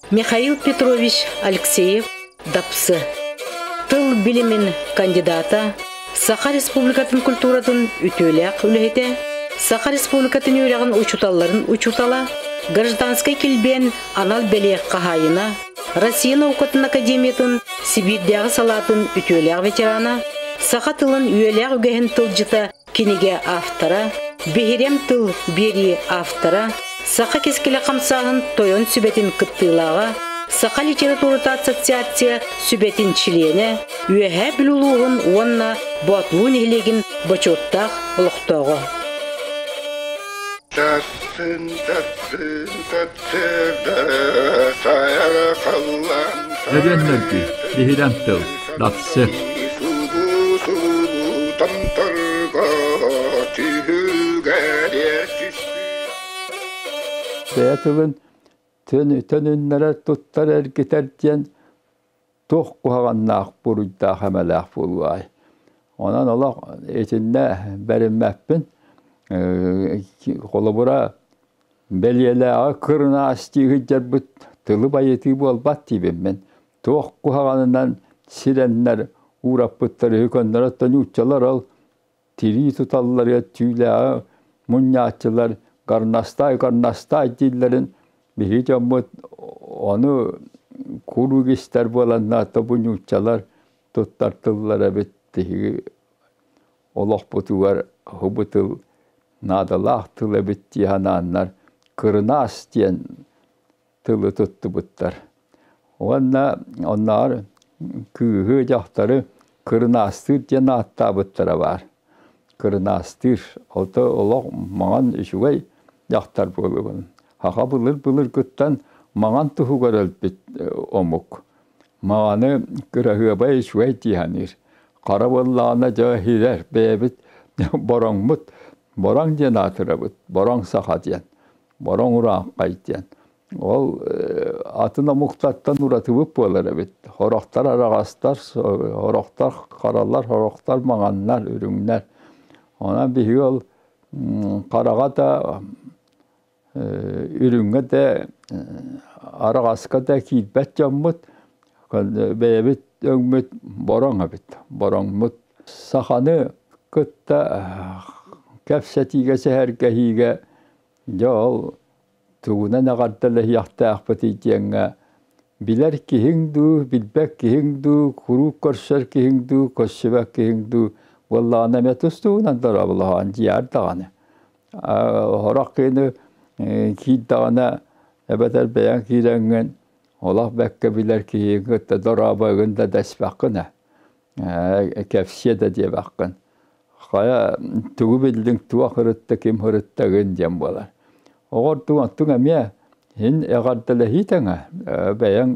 Михаил Петрович Алексеев Дапсы тыл билимин кандидата, Саха Республикатын культуратын үтүөлээх үлэһитэ, Саха Республикатын үөрэҕин учууталларын учуутала, Гражданскай килбиэн анал бэлиэ хаһаайына, Россия наукатын академиятын Сибиирдээҕи салаатын үтүөлээх ветерана, саха тылын үөлээх үгэһин тылдьыта кинигэ автора, Биһирэм тыл биэрии автора, Саха кэскилэ хамсааһын тойон сүбэтин кыттыылааҕа, Саха литературата ассоциация сүбэтин чилиэнэ, Үөһээ Бүлүү улууһун уонна Боотулуу нэһилиэгин бочуоттаах олохтооҕо. Татын татын таттырда сайара халлан Эбиэн мөлтүй, биһирэм тыл, дапсы. Субу субу томторго түһүлгэриэ түспүт. Бэйэ тылын төнүннэрэр, туттар, эргитэр диэн туох куһаҕаннаах, буруйдаах, эмэлээх буолуой. Онон олох итиннэ бэриммэппин. Холобура, бэлиэлээҕи кырынаас дии сылдьарбыт тылы байытыы буолбат диибин мин. Туох куһаҕанынан сирэннэр уураппыттар үһү көннөрө нууччалар ол тирии туталларыгар түүлээҕи мунньааччылар горностай горностай дииллэрин биһиги дьоммут ону куруук истэр буоланнар тобу нууччалар туттар тыллара эбит тиһиги олохпутугар хубу тыл наадалаах тыл эбит дии санааннар кырынаас диэн тылы туттубуттар. Уонна оннооҕор кыыһы, дьахтары кырынаастыыр диэн ааттаабыттара баар. Кырынаастыыр. Ото олох маҥан үчүгэй дьахтар буолугун. Саха былыр-былыргыттан маҥан туһугар өлбүт омук. Маҥаны кыраһыабай үчүгэй дии саныыр. Хара буоллаҕына дьэ иһирэр бэйэбит бороҥмут. Бороҥ диэн аатырабыт. Бороҥ саха диэн. Бороҥ урааҥхай диэн. Ол атын омуктартан уратыбыт буолар эбит. Сорохтор араҕастар, сорохтор харалар, сорохтор маҥаннар, үрүҥнэр. Онон биһиги ол хараҕа да үрүҥҥэ да араҕаска да киирбэт дьоммут бэйэбит өҥмүт бороҥ эбит. Бороҥмут саханы кытта кэпсэтиигэ, сэһэргэһиигэ Дьэ ол тугунан эҕэрдэлэһиэхтээхпитий диэҥҥэ билэр киһиҥ дуу, билбэт киһиҥ дуу, куруук көрсөр киһиҥ дуу, көрсүбэт киһиҥ дуу буоллаҕына эмиэ тус-туһунан дорооболоһон дьиэр даҕаны. Сорох киһини киирдэҕинэ эбэтэр бэйэҥ киирэҥҥин олох бэккэ билэр киһигин кытта дорообо да дэспэххин ээ, кэпсиэ да диэбэххин. Хайа тугу биллиҥ, туох ырытта, ким ырыттагын диэн буолар. Оҕордуҥ оттуҥ эмиэ иһин эҕэрдэлэһии тэҥэ бэйэҥ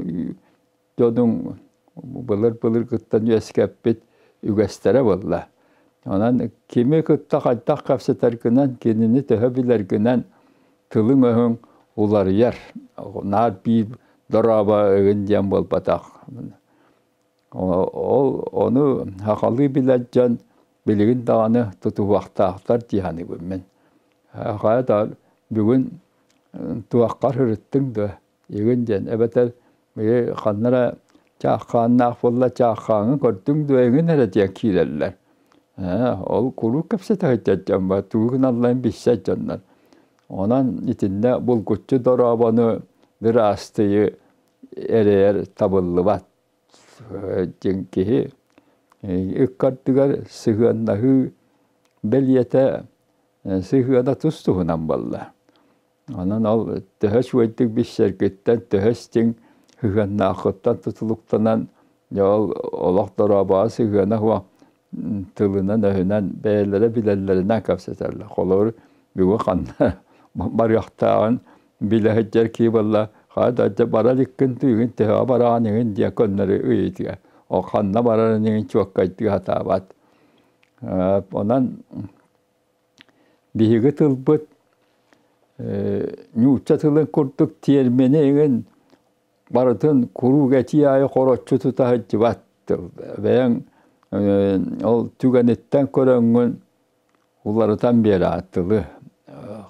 дьонуҥ былыр-былыргыттан үөскэппит үгэстэрэ буолла. Онон кими кытта хайдах кэпсэтэргинэн, кинини төһө билэргинэн тылыҥ-өһүҥ уларыйар. Наар биир дорообо ыгын диэн буолбатах. Ол ону сахалыы билэр дьон билигин даҕаны тутуһуохтаахтар дии саныыбын мин. Хайа да бүгүн туоххар сырыттыҥ дуо игин диэн эбэтэр били ханна эрэ чааххааннаах буолла чааххааҥҥын көрдүҥ дуо эҥин эрэ диэн киирэллэр. Ээ ол куруук кэпсэтэ сылдьар дьон баар тугу гыналларын билсэр дьоннор. Онон итиннэ булгуччу дорообону быраастыйы эрэйэр табыллыбат диэн киһи ыккардыгар сыһыаннаһыы бэлиэтэ сыһыана тус-туһунан буолла. Онон ол төһө үчүгэйдик билсэргиттэн, төһө истиҥ сыһыаннааххыттан тутулуктанан дьэ ол олох дорообоҕо сыһыана суох тылынан-өһүнэн бэйэлэрэ билэллэринэн кэпсэтэллэр. Холобур, бүгүн ханна барыахтааҕын билэ сылдьар киһи буолла, хаа да дьэ бара иликкин тыыгын төһөҕө бараҕын иҥин диэн көннөрү ыйытыа. Ол ханна барарын иҥин чуоккайдыы сатаабат. Онон биһиги тылбыт нуучча тылын курдук тиэрмини иҥин барытын куруук этии аайы хороччу тута сылдьыбат. Бэйэҥ ол түгэниттэн көрөҥҥүн уларытан биэрэ тылы,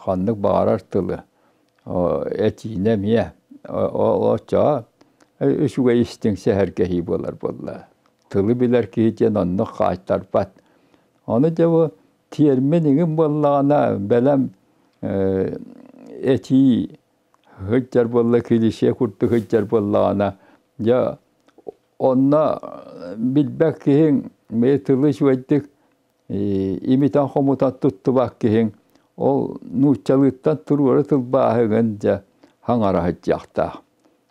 ханнык баҕарар тылы, этиини эмиэ. Оччоҕо үчүгэй истиҥ сэһэргэһии буолар буолла. Тылы билэр киһи диэн оннук хаайтарбат. Ону дьэ бу тиэрмин иҥин буоллаҕына бэлэм этии сылдьар буолла, клише курдук сылдьар буоллаҕына, дьэ онно билбэт киһиҥ тылы үчүгэйдик имитэн-хомутан туттубат киһиҥ ол нууччалыыттан туруору тылбааһыгын дьэ хаҥара сылдьыахтаах.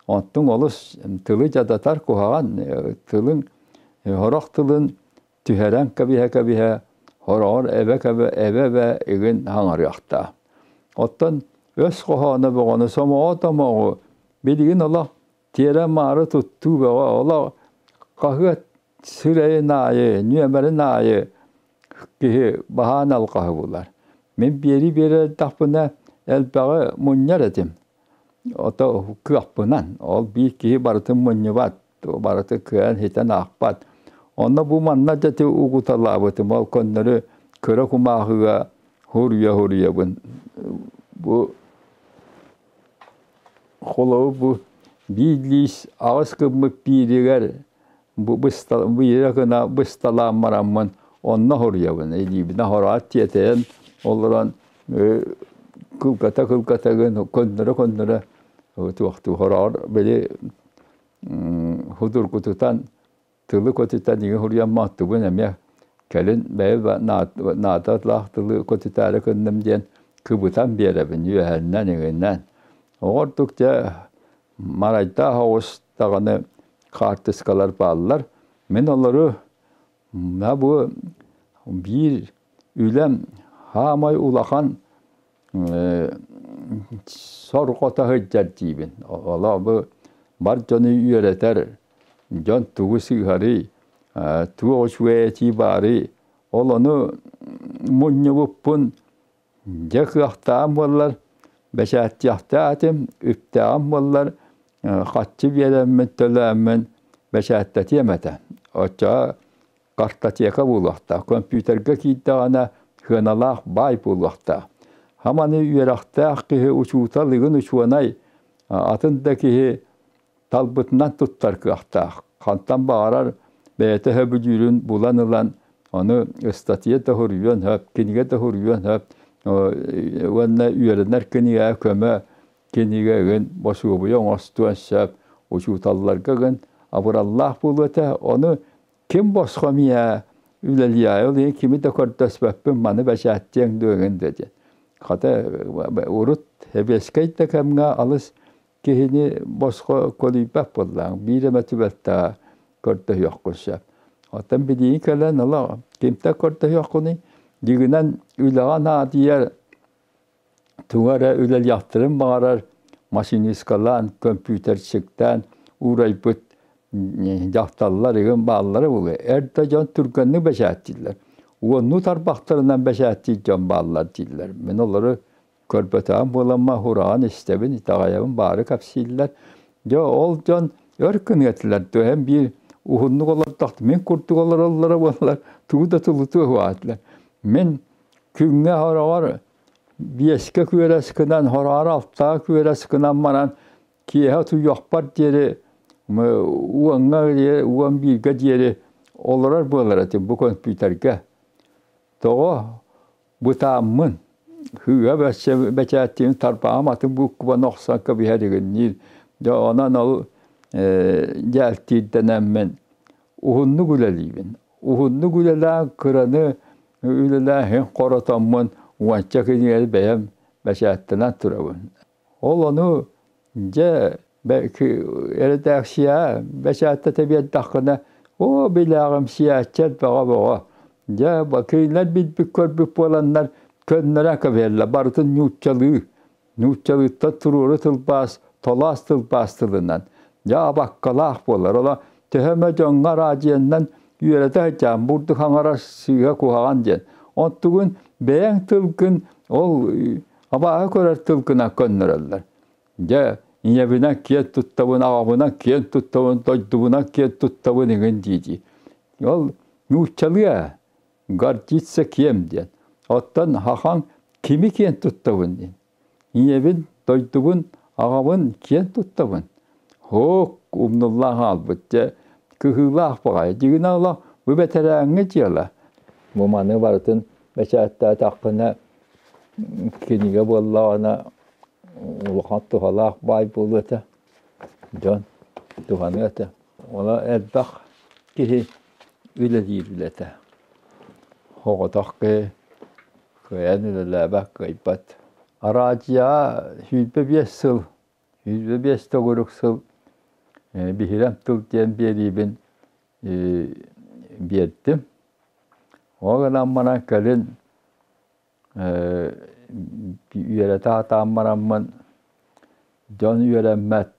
Онтуҥ олус тылы дьадатар куһаҕан тылыҥ сорох тылын түһэрэн кэбиһэ-кэбиһэ хороҕор эбэ-эбэ игин хаҥарыахтаах. Оттон өс хоһооно бөҕөнү сомоҕо томоҕу билигин олох тиэрэ-маары туттуу бөҕө олох хаһыат сирэйин аайы, нүөмэрин аайы киһи баһаан алҕаһы булар. Мин биэри биэрэрдэхпинэ элбэҕи мунньар этим. Ото кыахпынан. Ол биир киһи барытын мунньубат, барыты кыайан хитэн аахпат. Онно бу манна дьэ угуталаабытым. Ол көннөрү кыра кумааҕыга хуруйа-хуруйабын. Бу холобур бу биир лиис аҕыс гыммыт бииригэр бу биирэ гына бысталаан бараммын онно хоруйабын. Илиибинэ хороот тиэтэйэн олорон кылгата-кылгата гын көннөрө-көннөрө туохтуу хороҕор били худургутутан тылы көтүтэн иҥи хуруйан маттыбын эмиэ кэлин бэйэ наадалаах тылы көтүтээри кынным диэн кыбытан биэрэбин үөһэннэн иҥиннэн. Оҕордук дьэ марайдаах оҕус даҕаны хаартыскалар бааллар. Мин олору мына бу биир үлэм хаамай улахан сорҕото сылдьар диибин. Олоо бу бар дьону үөрэтэр дьон тугу сыыһарый, туох үчүгэй этии баарый, ол ону мунньубуппун дьэ кыахтаан буоллар, бэчээттиэхтээх этим, үптээҕим буоллар, хаччы биэрэммин, төлөөммүн бэчээттэтиэм этэ. Оччоҕо картотека буолуохтаах, компьютерга киирдэҕинэ сыаналаах баай буолуохтаах. Хаманы үөрэхтээх киһи учуутал игин учуонай атын да киһи талбытынан туттар кыахтаах. Хантан баҕарар бэйэтэ сөбүлүүрүн булан ылан, ону ыстатыйа да суруйуон сөп, кинигэ да суруйуон сөп, уонна үөрэнэр кинигэ көмө кинигэ игин босуобуйа оҥостуон сөп, учууталларга гын абыраллаах буолуо этэ. Ону ким босхо миэ үлэлиэ, ол иһин кими да көрдөспөппүн, маны бэчээттиэҥ дуо игин диэн. Хата урут сэбиэскэй да кэмҥэ алыс киһини босхо көлүйбэт буоллаҕыҥ, биир эмэ түбэлтэҕэ көрдөһүөххүн сөп. Оттон билигин кэлэн олох кимтэн көрдөһүөххүнүй? Дьиҥинэн үлэҕэ наадыйар, тугу эрэ үлэлиэхтэрин баҕарар машинисткалаан, компьютерщиктаан уурайбыт дьахталлар игин бааллара буолуо. Эр да дьон түргэнник бэчээттииллэр. Уоннуу тарбахтарынан бэчээттиир дьон бааллар дииллэр. Мин олору көрбөтөҕүм буоламма хураҕан истэбин, итэҕэйэбин баары кэпсииллэр. Дьэ ол дьон өр кыныатылар төһөн биир уһуннук олордохт мин курдук олороллоро буоллар тугу да тулутуо суоҕа Мин күҥҥэ хороҕор биэскэ күөрэс гынан, хороҕор алтаҕа күөрэс гынан баран киэһэ утуйуохпар диэри уоҥҥа 11-гэ диэри олорор буолар этим бу компьютергэ. Тоҕо бытааммын хыыга бэчээттиин тарбаҕым атын бууккубаны охсон кэбиһэригинниир. Дьэ онон ол дьээлтиирдэнэммин уһуннук үлэлиибин. Уһуннук үлэлээн кыраны үлэлээн хоротоммун уонча кинигэни бэйэм бэчээттэнэн турабын. Ол ону дьэ эрэдээксийэ бэчээттэтэ биэрдэххинэ, оо билээҕим сийээччи элбэҕэ бөҕө. Дьэ кинилэр билбит көрбүт буоланнар көннөрө кэбиһэллэр барытын нууччалыы. Нууччалыыттан туруору тылбаас, толоос тылбаас тылынан. Дьэ абаккалаах буолар. Ола төһө эмэ дьоҥҥо араадьыйаннан үөрэтэ сылдьаан бурдук хаҥарар сыыһа куһаҕан диэн. Оттугун бэйэҥ тылгын ол абааһы көрөр тылгынан көннөрөллөр. Дьэ, ийэбинэн киэн туттабын, аҕабынан киэн туттабын, дойдубунан киэн туттабын иҥин дии-дии. Ол нууччалыы ээ, гордиться кем диэн. Оттон хахаҥ кими киэн туттабын диэн. Ийэбин, дойдубун, Аҕабын киэн туттабын. Һоок, умнуллан хаалбыт дьэ, кыһыылаах баҕайы. Дьигинэ олох бу бэтэрээҥҥэ дьыала. Бу маны барытын бэчээттээтэххинэ кинигэ буоллаҕына улахан туһалаах баай буолуо этэ. Дьон туһаныа этэ. Ону элбэх киһи үлэлиир үлэтэ. Оҕотох киһи кыайан үлэлээбэт, кыайбат. Араадьыйаҕа 25 сыл, 25 төгүрүк сыл биһирэм тыл диэн биэриибин биэрдим. Ол гынан баран кэлин үөрэтэ сатаан бараммын дьон үөрэммэт,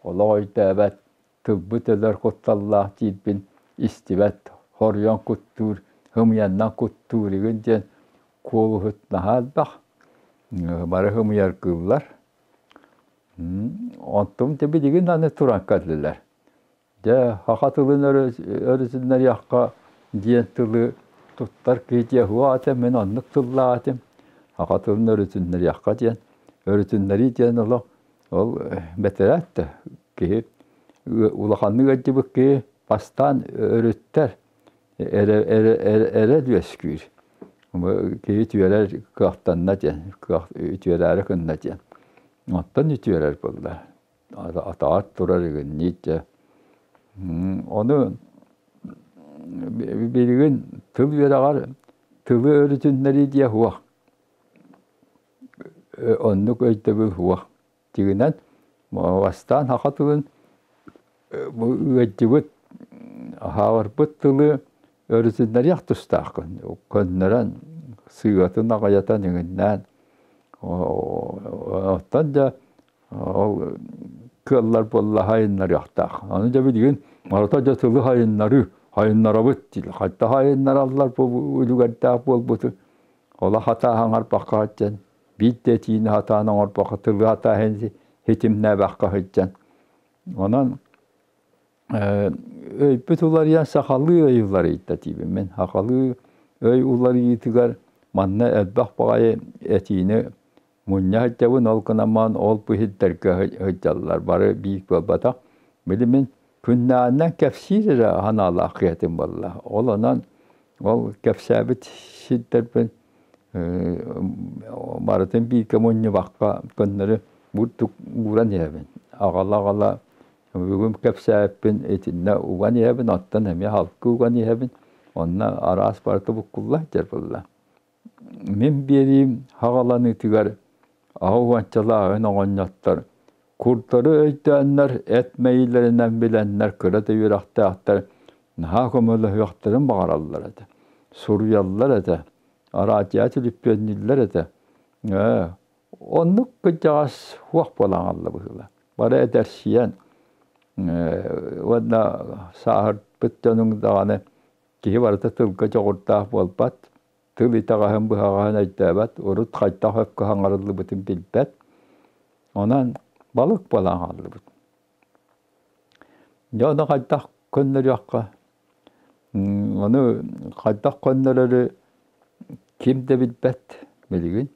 олох өйдөөбөт, тылбыт өлөр кутталлаах диирбин истибэт, хоруйан куттуур, ымыйаннан куттуур игин диэн куолуһут наһаа элбэх. Бары ымыйар кыыллар. Онтум дьэ билигин аны туран кэллилэр. Дьэ, саха тылын өрүтүннэриэххэ диэн тылы туттар киһи диэ суох этэ, мин оннук тыллаах этим. Саха тылын өрүтүннэриэххэ диэн. Өрүтүннэрии диэн олох ол бэтэрээт да киһи улаханнык ыалдьыбыт киһи бастаан өрүттэр, эрэ эрэ эрэ үөскүүр. Киһи үтүөрэр кыахтанна диэн, кыах үтүөрээри гынна диэн. Оттон үтүөрэр буолла. Атаҕар турар игинниит дьэ. Ону билигин тыл үөрэҕэр тылы өрүтүннэрии диэ суох. Оннук өйдөбүл суох. Дьиҥинэн, бастаан саха тылын ыалдьыбыт, аһаабарбыт тылы өрүтүннэриэх тустааххын. Көннөрөн, сыыһатын аҕыйатан иҥиннээн. Оттон дьэ ол кыаллар буолла хайыннарыахтаах. Аны дьэ билигин барыта дьэ тылы хайыннарыы, хайыннарабыт дииллэр. Хайдах хайыннараллар бу үлүгэрдээх буолбуту. Ола хатааһын оҥорбокко сылдьан, биир да этиини сатаан оҥорбокко тылы сатааһын ситимнээбэххэ сылдьан. Онон өйбүт уларыйан сахалыы өй уларыйда диибин мин. Сахалыы өй уларыйыытыгар манна элбэх баҕайы этиини мунньа сылдьабын, ол гынан баран ол бу сирдэргэ сылдьаллар, бары биир буолбатах. Били мин күннээҕинэн кэпсиир эрэ санаалаах киһитим буолла. Ол онон ол кэпсээбит сирдэрбин барытын бииргэ мунньубакка көннөрү бурдук ууран иһэбин. Аҕала-аҕала бүгүн кэпсээппин итиннэ уган иһэбин, оттон эмиэ халкы уган иһэбин. Онно араас барыта буккулла сылдьар буолла. Мин биэриим хаҕаланыытыгар аҕа уончалааҕын оҕонньоттор курдары өйдөөннөр, эт мэйиилэринэн билэннэр кыра да үөрэхтээхтэр наһаа көмөлөһүөхтэрин баҕараллар этэ. Суруйаллар этэ, араадьыйа түлүпүөннүүллэр этэ. Ээ, оннук кырдьаҕас суох буолан хаалла быһыылаах. Бары эдэрсийэн уонна сааһырбыт дьонуҥ даҕаны киһи барыта тылга дьоҕурдаах буолбат, тыл итэҕэһин-быһаҕаһын өйдөөбөт, урут хайдах өккө хаҥарыллыбытын билбэт. Онон балык буолан хааллыбыт. Дьэ ону хайдах көннөрүөххэ? Ону хайдах көннөрөрү ким да билбэт билигин.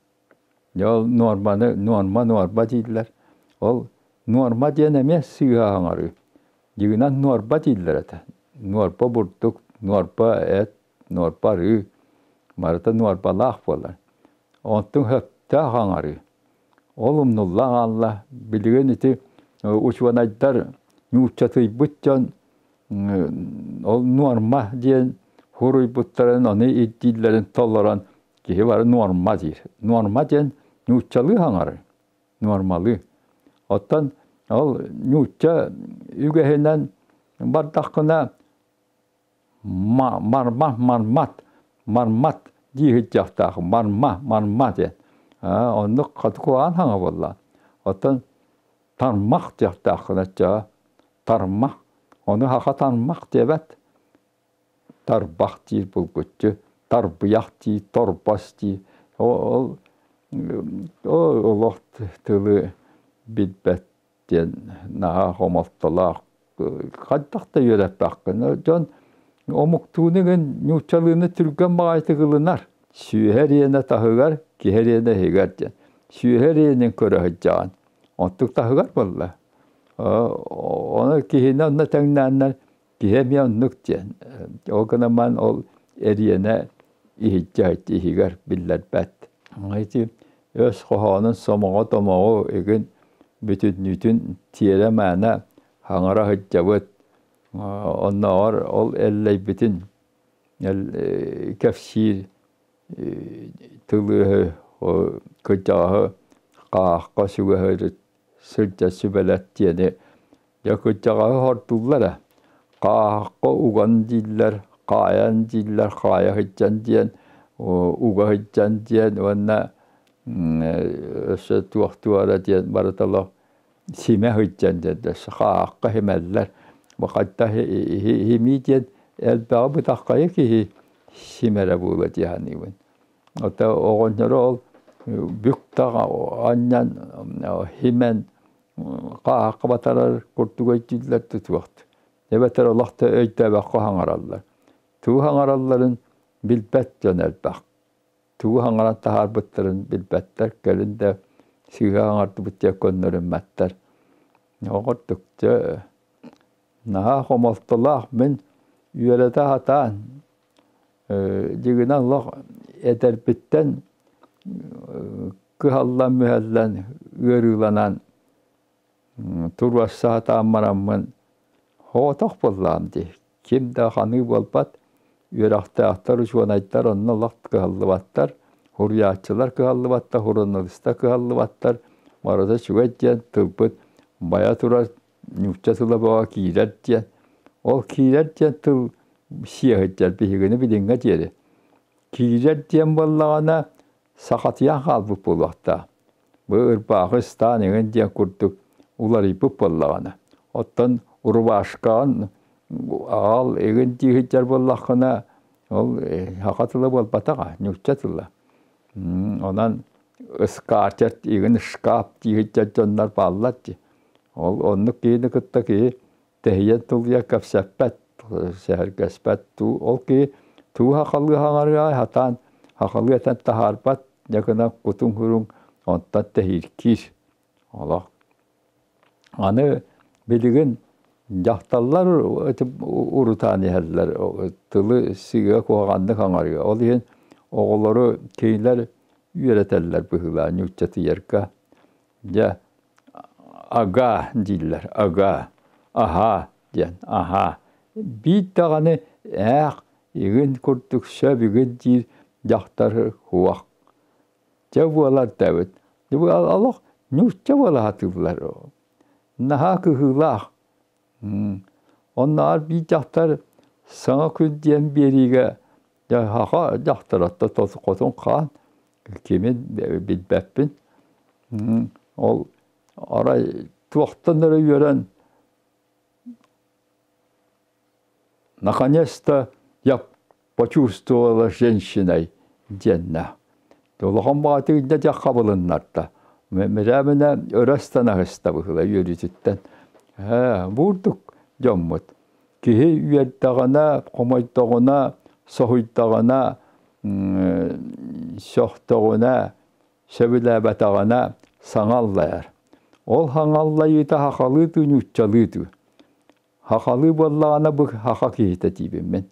Дьэ ол нуорманы нуорма нуорма дииллэр. Ол нуорма диэн эмиэ сыыһа аҥарыы. Дьиҥинэн нуорба дииллэр этэ. Нуорба бурдук, нуорба эт, нуорба арыы. Барыта нуорбалаах буолар. Онтуҥ сөптөөх аҥарыы. Ол умнулла хаалла. Билигин ити учуонайдар нууччатыйбыт дьон ол нуорма диэн суруйбуттарын ону ирдииллэрин толорон киһи бары нуорма диир. Нуорма диэн нууччалыы саҥарар, нуормалыы. Оттон ол нуучча үгэһинэн бардаххына марма мармат мармат дии сылдьыахтаах марма марма диэн. Оннук хаты куһаҕан саҥа буолла. Оттон тармах диэхтааххын оччоҕо тармах ону саха тармах диэбэт тарбах диир булгуччу, тарбыйах дии, торбос дии. Ол олох тылы билбэт диэн наһаа хомолтолоох. Хайдах да үөрэппэххин. Дьон омуктууну гын нууччалыыны түргэн баҕайытык ылынар. Сүөһэ эриэнэ таһыгар, киһи эриэнэ иһигэр диэн. Сүөһэ эриэнин көрө сылдьаҕын. Онтук таһыгар буолла. Ону киһини онно тэҥнээннэр киһи эмиэ оннук диэн. Ол гынан ол эриэнэ иһитдьэ иһигэр биллэрбэт. Ити өс хоһоонун сомоҕо томоҕу игин бүтүннүүтүн тиэрэ мээнэ хаҥара сылдьабыт. Оннооҕор ол эллэйбитин кэпсиир тылы кырдьаҕаһы хаахха сүгэһэр сылдьа сүбэлэт диэни дьэ кырдьаҕаһы хордууллар хаахха уган дииллэр, хаайан дииллэр, хаайа сылдьан диэн, уга сылдьан диэн уонна өссө туох туора диэн барыта олох симэ сылдьан диэн өссө хаахха симэллэр. Бу хайдах химии диэн элбэҕи бытаххайы киһи симэрэ буолуо дии саныыбын. Ото оҕонньоро ол бүк таҕа анньан химэн хаахха батарар курдук өйдүүллэр тутуохт. Эбэтэр олох да өйдөөбөккө хаҥараллар. Тугу хаҥаралларын билбэт дьон элбэх. Тугу хаҥаран таһаарбыттарын билбэттэр, кэлин да сыыһа хаҥардыбыт диэн көннөрүммэттэр. Оҕордук дьэ наһаа хомолтолоох мин үөрэтэ сатаан дьигинэн олох эдэрбиттэн кыһаллан-мүһэллэн ыарыыланан туруорса сатаан бараммын соҕотох буоллаҕым дии. Ким да ханыы буолбат, үөрэхтээхтэр, учуонайдар онно олох кыһаллыбаттар, суруйааччылар кыһаллыбаттар, суруналыыстар кыһаллыбаттар. Барыта үчүгэй диэн тылбыт байа турар нуучча тыла бөҕө киирэр диэн. Ол киирэр диэн тыл сиэһирдэр биһигини билиҥҥэ диэри. Киирэр диэн буоллаҕына сахатыйан хаалбыт буолуохтаах. Бу ырбаахы ыстаан эҥин диэн курдук уларыйбыт буоллаҕына. Оттон рубашкаҕын аҕал эҥин дии сылдьар буоллаххына, ол саха тыла буолбатаҕа, нуучча тыла. Онон ыскаачат игин шкаф дии сылдьар дьоннор бааллар дии. Ол оннук киһини кытта киһи тэһийэн тулуйа кэпсэппэт, сэһэргэспэт. Туу ол киһи туу сахалыы хаҥарыа сатаан сахалыы этэн таһаарбат, дьэ гынан кутуҥ-һуруҥ онтон тэһииркиир олох. Аны билигин дьахталлар урутаан иһэллэр, тылы сыыһа куһаҕаннык хаҥарыа. Ол иһин оҕолору кинилэр үөрэтэллэр быһыылаах нууччатыйарга. Дьэ ага дииллэр, ага, аһаа диэн, аһаа. Биир даҕаны ээх игин курдук сөп игин диир дьахтар суох. Дьэ буолар да эбит. Олох нуучча буола сатыыллар. Наһаа кыһыылаах. Оннооҕор биир дьахтар саҥа күн диэн биэриигэ дьэ саха дьахтара хотун хаан кимин билбэппин. Ол арай туохтан эрэ үөрэн наконец-то я почувствовала женщиной диэннэ. Улахан баҕатык инньэ дьэ хабылыннарда. Мирэминэ өрө ыстанаһыста быһыыла үөрүүтүттэн. Ээ, буурдук дьоммут. Киһи үөрдэҕинэ, хомойдоҕуна, соһуйдаҕына, сөхтөҕүнэ, сөбүлээбэтэҕинэ саҥа аллайар. Ол саҥа аллайыыта сахалыы дуу, нууччалыы дуу. Сахалыы буоллаҕына бу саха киһитэ диибин мин.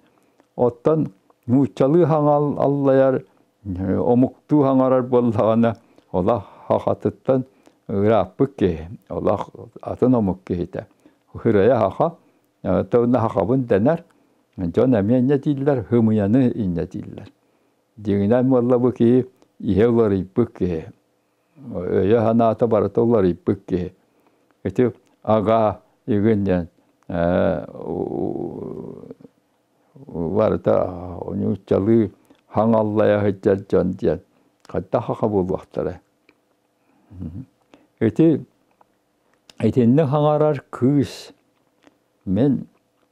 Оттон нууччалыы саҥа аллайар, омуктуу саҥарар буоллаҕына, олох сахатыттан ырааппыт киһи, олох атын омук киһитэ. Ырайа саха, тылына сахабын дэнэр, дьон эмиэ инньэ дииллэр, һымыйаны инньэ дииллэр. Дьиҥинэн буолла бу киһи иһэ уларыйбыт киһи, өйө-санаата барыта уларыйбыт киһи. Ити агаа игин диэн барыта нууччалыы хаҥаллайа сылдьар дьон диэн хайдах саха буолуохтарай. Ити итинник хаҥарар кыыс мин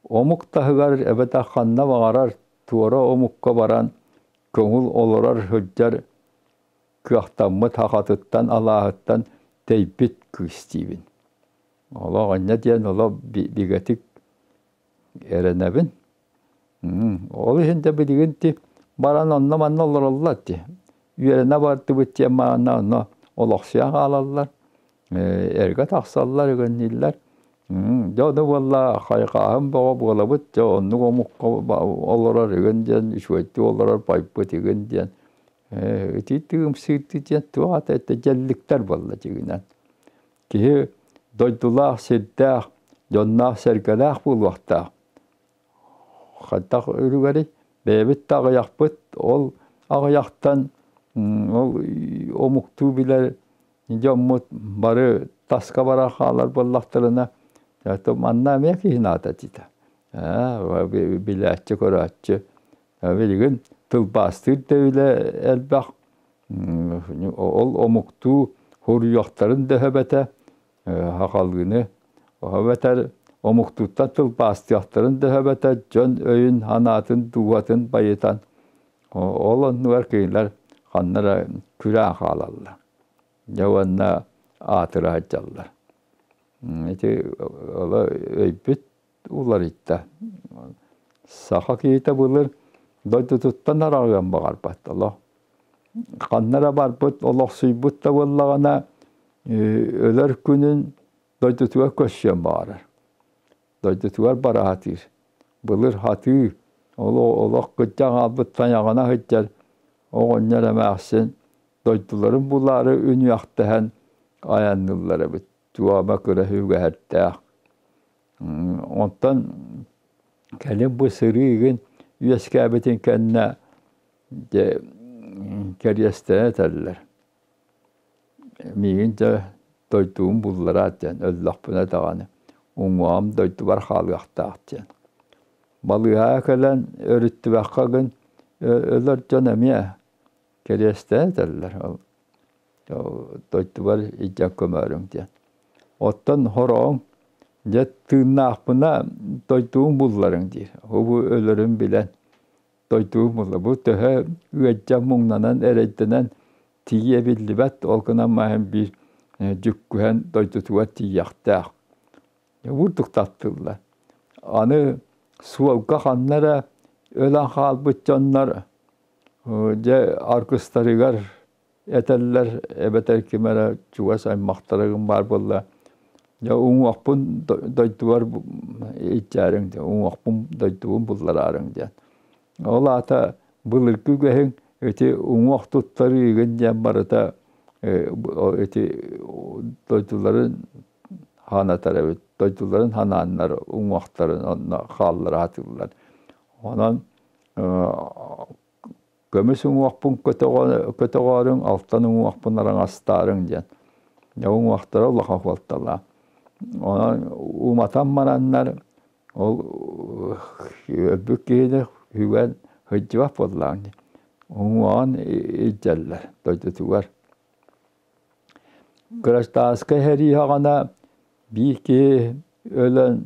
омук таһыгар эбэтэр ханна баҕарар туора омукка баран көҥүл олорор сылдьар кыахтаммыт сахатыттан алааһыттан тэйбит кыыс диибин. Олох инньэ диэн олох бигэтик эрэнэбин. Ол иһин да билигин ти баран онно-манна олороллор ти. Үөрэнэ бардыбыт диэн маанна онно олохсуйан хаалаллар. Эргэ тахсаллар ыгынниллэр. Дьэ ону буолла хайҕааһын бөҕө буолабыт, дьэ оннук омукка олорор игин диэн, үчүгэйдик олорор байбыт игин диэн. Ити тыымсыырды диэн туох аата этэ дьэлликтэр буолла дьигинэн. Киһи дойдулаах, сирдээх, дьонноох-сэргэлээх буолуохтаах. Хайдах үлүгэрий? Бэйэбит да аҕыйахпыт, ол аҕыйахтан ол омуктуу билэр дьоммут бары таска барар хаалар буоллахтарына, манна эмиэ киһи наада диэтэ. Билээччи, көрөөччү. Билигин тылбаастыыр да үлэ элбэх. Ол омуктуу суруйуохтарын да сөп хахалыыны эбэтэр омуктууттан тылбаастыахтарын да эбэтэр дьон өйүн санаатын дууһатын байытан ол оннугар кинилэр ханна эрэ күрээн хаалаллар дьэ уонна аатыра сылдьаллар ити оло өйбүт уларыйда саха киһитэ былыр дойдутуттан араҕыан баҕарбат олох ханна эрэ барбыт олохсуйбут да буоллаҕына өлөр күнүн дойдутугар көрсүөн баҕарар дойдутугар бара сатыыр былыр сатыы олох кырдьан хаалбыт тайаҕына сылдьар оҕонньор эмээхсин дойдуларын булаары үнүөхтэһэн айанныыллар эбит туома кыра үгэһэрдээх онтон кэлин бу сырыы игин үөскээбитин кэннэ дьэ кэриэстэрэ этэллэр миигин дьэ дойдубун буллараат диэн өллөхпүнэ даҕаны уҥуоҕум дойдубар хаалыахтаах диэн балыыһаҕа кэлэн өрүттүбэххэ гын өлөр дьон эмиэ кэриэстэрэ этэллэр ол дойдубар илдьэн көмөөрүҥ диэн оттон хороҕуҥ дьэ тыыннаахпына дойдубун булларыҥ диир бу өлөрүн билэн дойдубун булла бу төһө ыалдьан муҥнанан эрэйдэнэн тиийэ биллибэт ол гынан маһын биир дьүккүһэн дойдутугар тиийиэхтээх бурдук таптыыллар аны суолга ханна эрэ өлөн хаалбыт дьоннор дьэ аргыстарыгар этэллэр эбэтэр ким эрэ чугас аймахтарыгын баар буолла дьэ уҥуохпун дойдубар илдьээриҥ диэн уҥуохпун дойдубун буллараарыҥ диэн ол аата былыргы үгэһиҥ ити уҥуох туттарыыгын диэн барыта ити дойдуларын хаанатар эбит дойдуларын ханааннар уҥуохтарын онно хааллара сатыыллар онон көмүс уҥуохпун көтөҕөөрүҥ, алтан уҥуохпун араҥастаарыҥ диэн. Дьэ уҥуохтара улахан суолталаах. Онон уматан бараннар ол өлбүт киһини сүгэн сылдьыбат буоллаҕыҥ дии. Уҥуоҕун илдьэллэр дойдутугар. Кырачтааскай сэрии саҕана биир киһи өлөн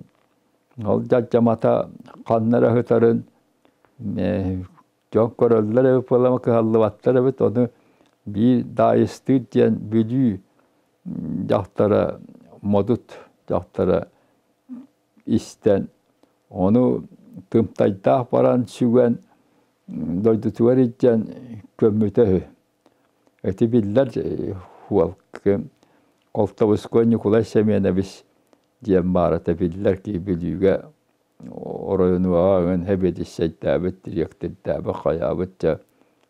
ол дьардьамата ханна эрэ сытарын дьон көрөллөр эбит буоллаҕына кыһаллыбаттар эбит ону биир Даайыстыыр диэн Бүлүү дьахтара модут дьахтара истэн ону тымтайдаах баран сүгэн дойдутугар илдьэн көммүтэ үһү Ити биллэр уол Колтовской Ньукулай Семенович диэн баарата биллэр киһи Бүлүүгэ оройуонуга сэбиэдиссэйдээбит, дириэктирдээбит, хайаабыт дьэ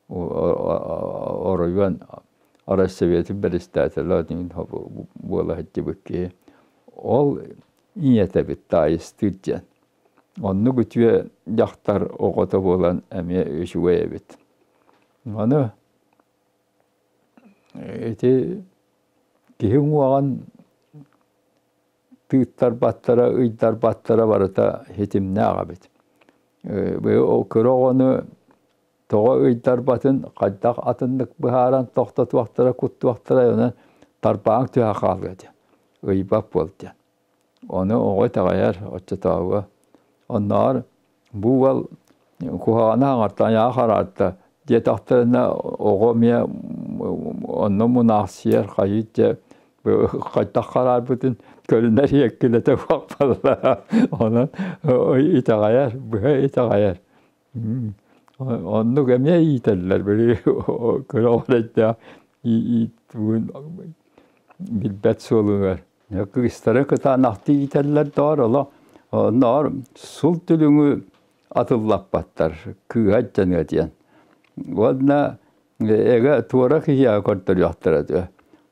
оройуон райсоветын бэрэстээтэлэ буола сылдьыбыт киһи. Ол ийэтэбит Таайыстыыр диэн. Оннук үтүө дьахтар оҕото буолан эмиэ үчүгэй эбит. Аны ити киһи уҥуоҕун тыыттарбаттара, ыйдарбаттара барыта ситимнээх эбит. Кыра оҕону тоҕо ыйдарбатын хайдах атыннык быһааран тохтотуохтара, куттуохтара онон тарбааҥ түһэ хаалыа диэн, ыйбат буол диэн. Ону оҕо итэҕэйэр оччотооҕуга. Оннооҕор бу уол куһаҕаны хаҥартан айаҕа хараарта диэтэхтэринэ оҕо эмиэ онно мунаахсыйар хайыы дьэ хайдах хараарбытын көрүнэр иэккилэтэ буолла. Онон итэҕэйэр, быһа итэҕэйэр. Оннук эмиэ иитэллэр били кыра оҕо Билбэт суолугар. Кыыстары кытаанахтыы иитэллэр доор оло онноор сул түлүҥү атыллаппаттар кыыһа дьаныа диэн. Уонна эгэ туора киһиэхэ көрдөрүөхтэрэ дуо.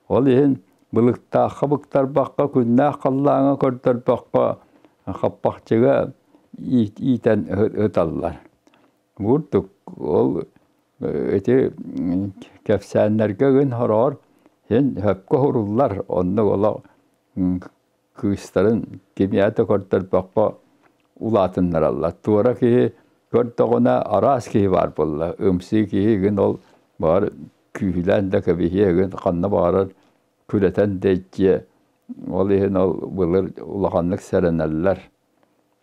Ол иһин былыктаахха быктарбакка, күннээх халлааҥҥа көрдөрбөххө хаппахчыга иитэн ыталлар. Бурдук ол ити кэпсээннэргэ гын хороҕор син сөпкө уһуруллар. Оннук олох кыыстарын кимиэхэ да көрдөрбөххө улаатыннараллар. Туора киһи көрдөҕүнэ араас киһи баар буолла. Ымсыы киһи гын ол баҕар күүһүлээн да кэбиһиэ гын ханна баҕарар күрэтэн да иччиэ. Ол иһин ол былыр улаханнык сэрэнэллэр.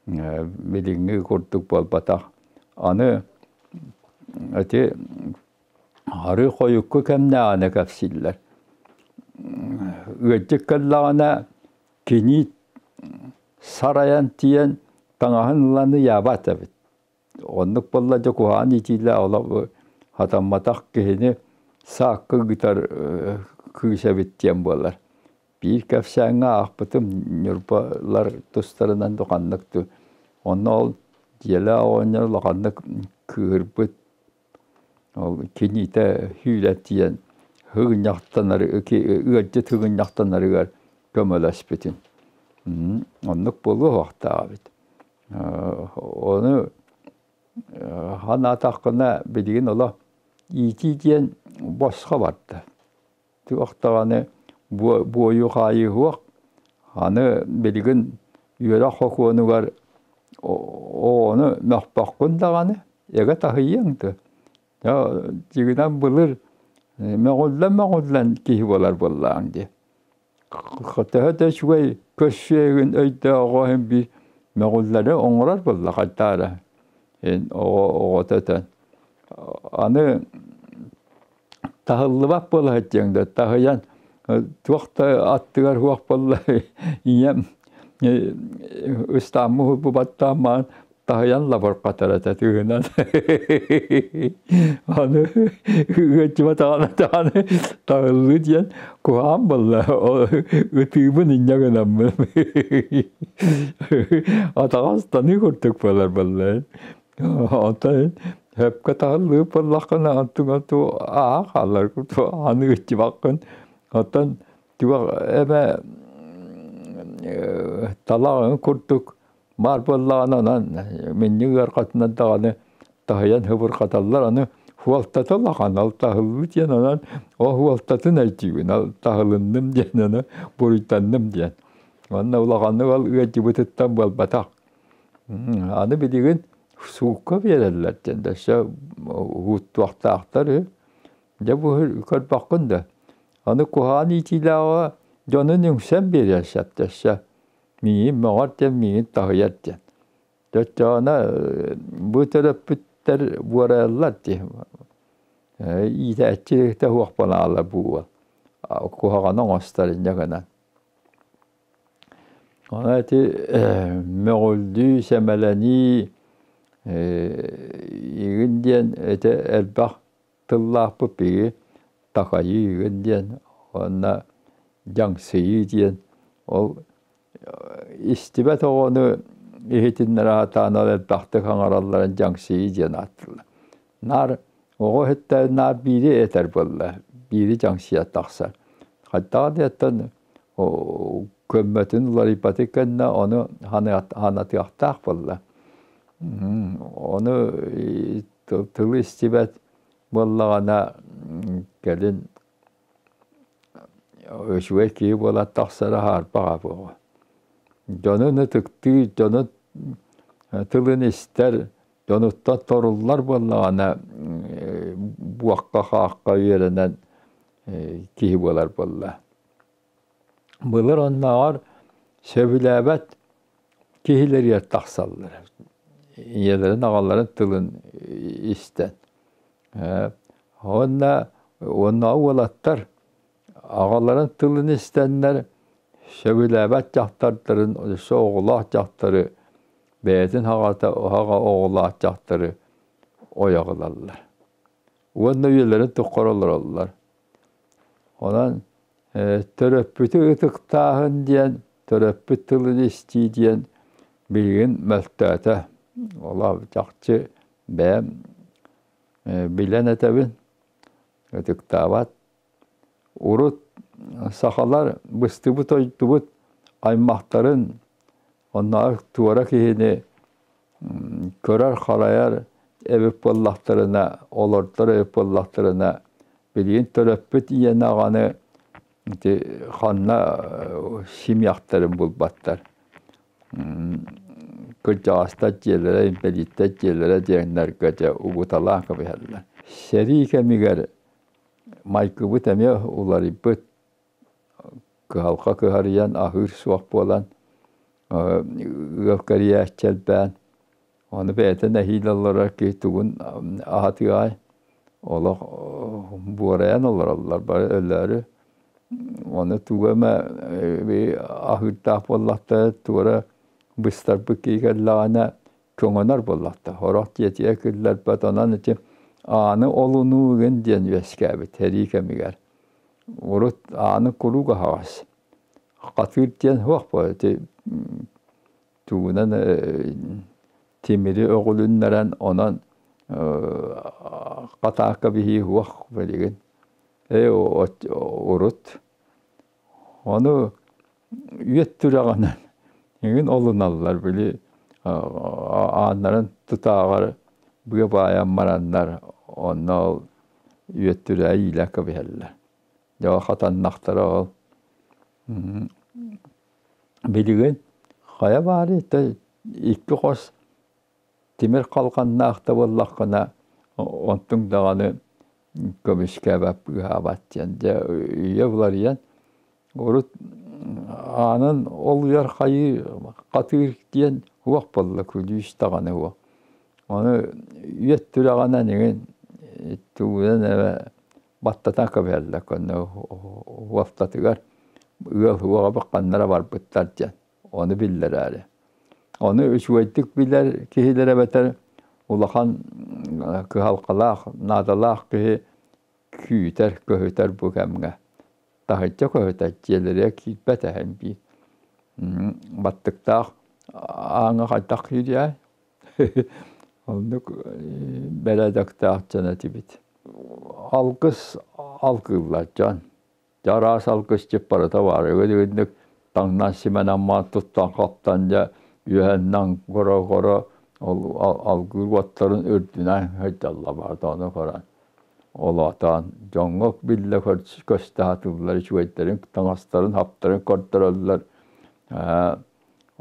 Билиҥҥи курдук буолбатах. Аны ити арыы хойукку кэмнээҕинэ кэпсииллэр. Ыалдьыт кэллэҕинэ кини сарайан тиийэн таҥаһын ылан ыйаабат эбит. Оннук буолла дьэ куһаҕан иитиилээх олох хатамматах киһини саакка ыытар кыыс эбит диэн буолар. Биир кэпсээҥҥэ аахпытым Ньурбалар тустарынан да ханнык дуу. Онно ол дьиэлээх оҕонньор улаханнык кыыһырбыт. Ол киниитэ сүүрэн тиийэн сыгынньахтанар ыалдьыт сыгынньахтанарыгар көмөлөспүтүн. Оннук буолуо суохтаах эбит. Ону санаатаххына билигин олох иитии диэн босхо барда. Туох даҕаны буойу-хаайыы суох. Аны билигин үөрэх сокуонугар оҕону мөхпөххүн даҕаны, эгэ таһыйыаҥ дуо? Дьиҥинэн былыр мөҕүллэн-мөҕүллэн киһи буолар буоллаҕыҥ дии. Төһө да үчүгэй көрсүөйгүн өйдөөҕө иһин биир мөҕүллэри оҥорор буолла хайдаа эрэ оҕото этэн. Аны таһыллыбат буола сылдьыаҥ да таһыйан туох да аттыгар суох буолла ийэм ыстааммы уһулбубаттаан маан таһыйан лабырҕатар этэ тыынан аны ыаччыбатаҕына даҕаны таһыллыы диэн куһаҕан буолла ытыыбын инньэ гынаммын атаҕастаныы курдук буолар буолла Онтон сөпкө таһыллыы буоллаххына онтуҥ ту ааһа хаалар аны ыччыбаккын. Оттон туох эмэ талаҕын курдук баар буоллаҕына онон минньик ыархатынан даҕаны таһыйан сыбырҕаталлар аны хуолтата улахан ол таһыллыы диэн онон ол хуолтатын өйдүүгүн ол таһылынным диэн ону буруйданным диэн. Уонна улаханнык ол ыалдьыбытыттан буолбатах. Аны билигин суукка биэрэллэр диэн да өссө уһуутуохтаахтар үһү. Дьэ бу көрбөххүн да. Аны куһаҕан иитиилээҕэ дьонун үҥсэн биэриэн сөп өссө. Миигин мөҕөр диэн миигин таһыйар диэн. Төттөҕүнэ бу төрөппүттэр буорайаллар дии. Иитээччи да суох буолаалар бу уол. Куһаҕаны оҥостор инньэ гынан. Онон ити мөҕүллүү, сэмэлэнии игин диэн ити элбэх тыллаахпыт биһиги такайыы игин диэн уонна дьаҥсыйыы диэн ол истибэт оҕону иһитиннэрэ сатаан ол элбэхтик саҥаралларын дьаҥсыйыы диэн ааттыыллар. Наар оҕо иһиттэ наар биири этэр буолла, биири дьаҥсыйа тахсар. Хайдаҕа диэттэн көммөтүн уларыйбатын кэннэ ону ханатыахтаах буолла. Ону тылы истибэт буоллаҕына кэлин үчүгэй киһи буолан тахсара хаарбаҕа буолуо. Дьонун ытыктыыр, дьонун тылын истэр, дьонуттан торуллар буоллаҕына буохха-хаахха үөрэнэн киһи буолар буолла. Былыр оннооҕор сөбүлээбэт киһилэригэр тахсаллар. Ийэлэрин, аҕаларын тылын истэн. Уонна уонна уолаттар аҕаларын тылын истэннэр сөбүлээбэт дьахтардарын, өссө оҕолоох дьахтары бэйэтин аҕата аҕа оҕолоох дьахтары ойох ылаллар. Уонна үйэлэрин тухары олороллор. Онон Төрөппүтү ытыктааһын диэн, төрөппүт тылын истии диэн билигин мөлтөөтө. Ол чахчы бэйэм билэн этэбин, ытыктаабат. Урут сахалар быстыбыт-ойдубут аймахтарын, оннооҕор туора киһини көрөр-харайар эбит буоллахтарына, олордор эбит буоллахтарына, билигин төрөппүт ийэни аҕаны ити ханна симиэхтэрин булбаттар. Кырдьаҕастар дьиэлэрэ, инбэлииттэр дьиэлэрэ диэннэргэ дьэ угуталаан кэбиһэллэр. Сэрии кэмигэр майгыбыт эмиэ уларыйбыт, кыһалҕа кыһарыйан аһыыр суох буолан, ыал кэрийээччи элбээн, ону бэйэтэ нэһиилэ олорор киһи тугун аһатыаҕай, олох буорайан олороллор бары өлөөрү. Ону тугу эмэ аһыырдаах буоллахтара туора быстарбыт киһи кэллэҕинэ көҥөнөр буоллахта. Сорох дьиэтигэр киллэрбэт, онон ити ааны олунуу игин диэн үөскээбит сэрии кэмигэр. Урут ааны куруук аһаҕас. Хатыыр диэн суох буо ити тугунан тимири өҕүлүннэрэн онон хатаакка биһии суох билигин. Ээ урут Ону үөт түрэҕинэн эҥин олуналлар били ааннарын тутааҕар быа баайан бараннар онно ол үөт түрэҕи иилэн кэбиһэллэр. Дьэ ол хатаннахтара ол билигин хайа баарый икки хос тимир халҕаннаах да буоллаххына онтуҥ даҕаны көмүскээбэт быыһаабат диэн дьэ үйэ уларыйан урут аанын олуйар хайыы хатыыр диэн уох буолла күлүүс даҕаны уох ону үйэт түрэҕинэн иҥин тугунан эрэ баттатан кэбиһэллэр көннө уоптатыгар ыал уоҕа ханна эрэ барбыттар диэн ону биллэрээри Ону үчүгэйдик билэр киһилэр эбэтэр улахан кыһалҕалаах, наадалаах киһи күүтэр, көһүтэр бу кэмҥэ. Таһырдьа көһүтэр, дьиэлэригэр киирбэт эһэм биир. Баттыктаах ааҥҥа хайдах киириэй? Оннук бэрээдэктээх дьон этибит. Алгыс алгыыллар дьон. Дьэ араас алгысчыт барыта баар. Үгүнүк таҥнан симэнэн маан туттан-хаптан дьэ үөһэннэн горо-горо ол алгыыр уоттарын үрдүнэн сылдьаллар баата ону көрөн олоотоон дьоҥҥо биллэ көстө сатыыллар үчүгэйдэрин таҥастарын хаптарын көрдөрөллөр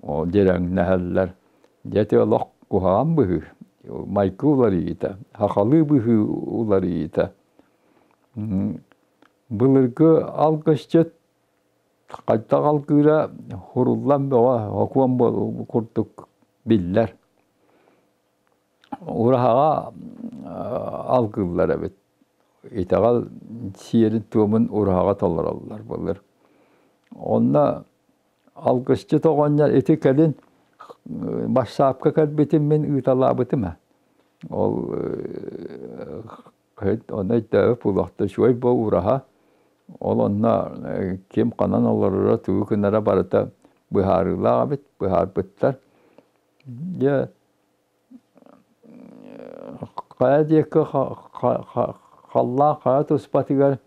ол дьирэҥнэһэллэр дьэ ити олох куһаҕан быһыы майгы уларыйыыта сахалыы быһыы уларыйыыта Былыргы алгысчыт хайдах алгыыра хуруллан бөҕө сокуон курдук биллэр. Ураһаҕа алгыыллар эбит. Итэҕэл сиэрин-туомун ураһаҕа толороллор былыр. Онно алгысчыт оҕонньор ити кэлин бассаапка кэлбитин мин ыыталаабытым ээ. Ол Онно өйдөөбүт буолуохта үчүгэй буо ураһа ол онно ким ханан олороро тугу гынара барыта быһаарыылаах эбит быһаарбыттар дьэ хайа диэки халлаан хайа туспатыгар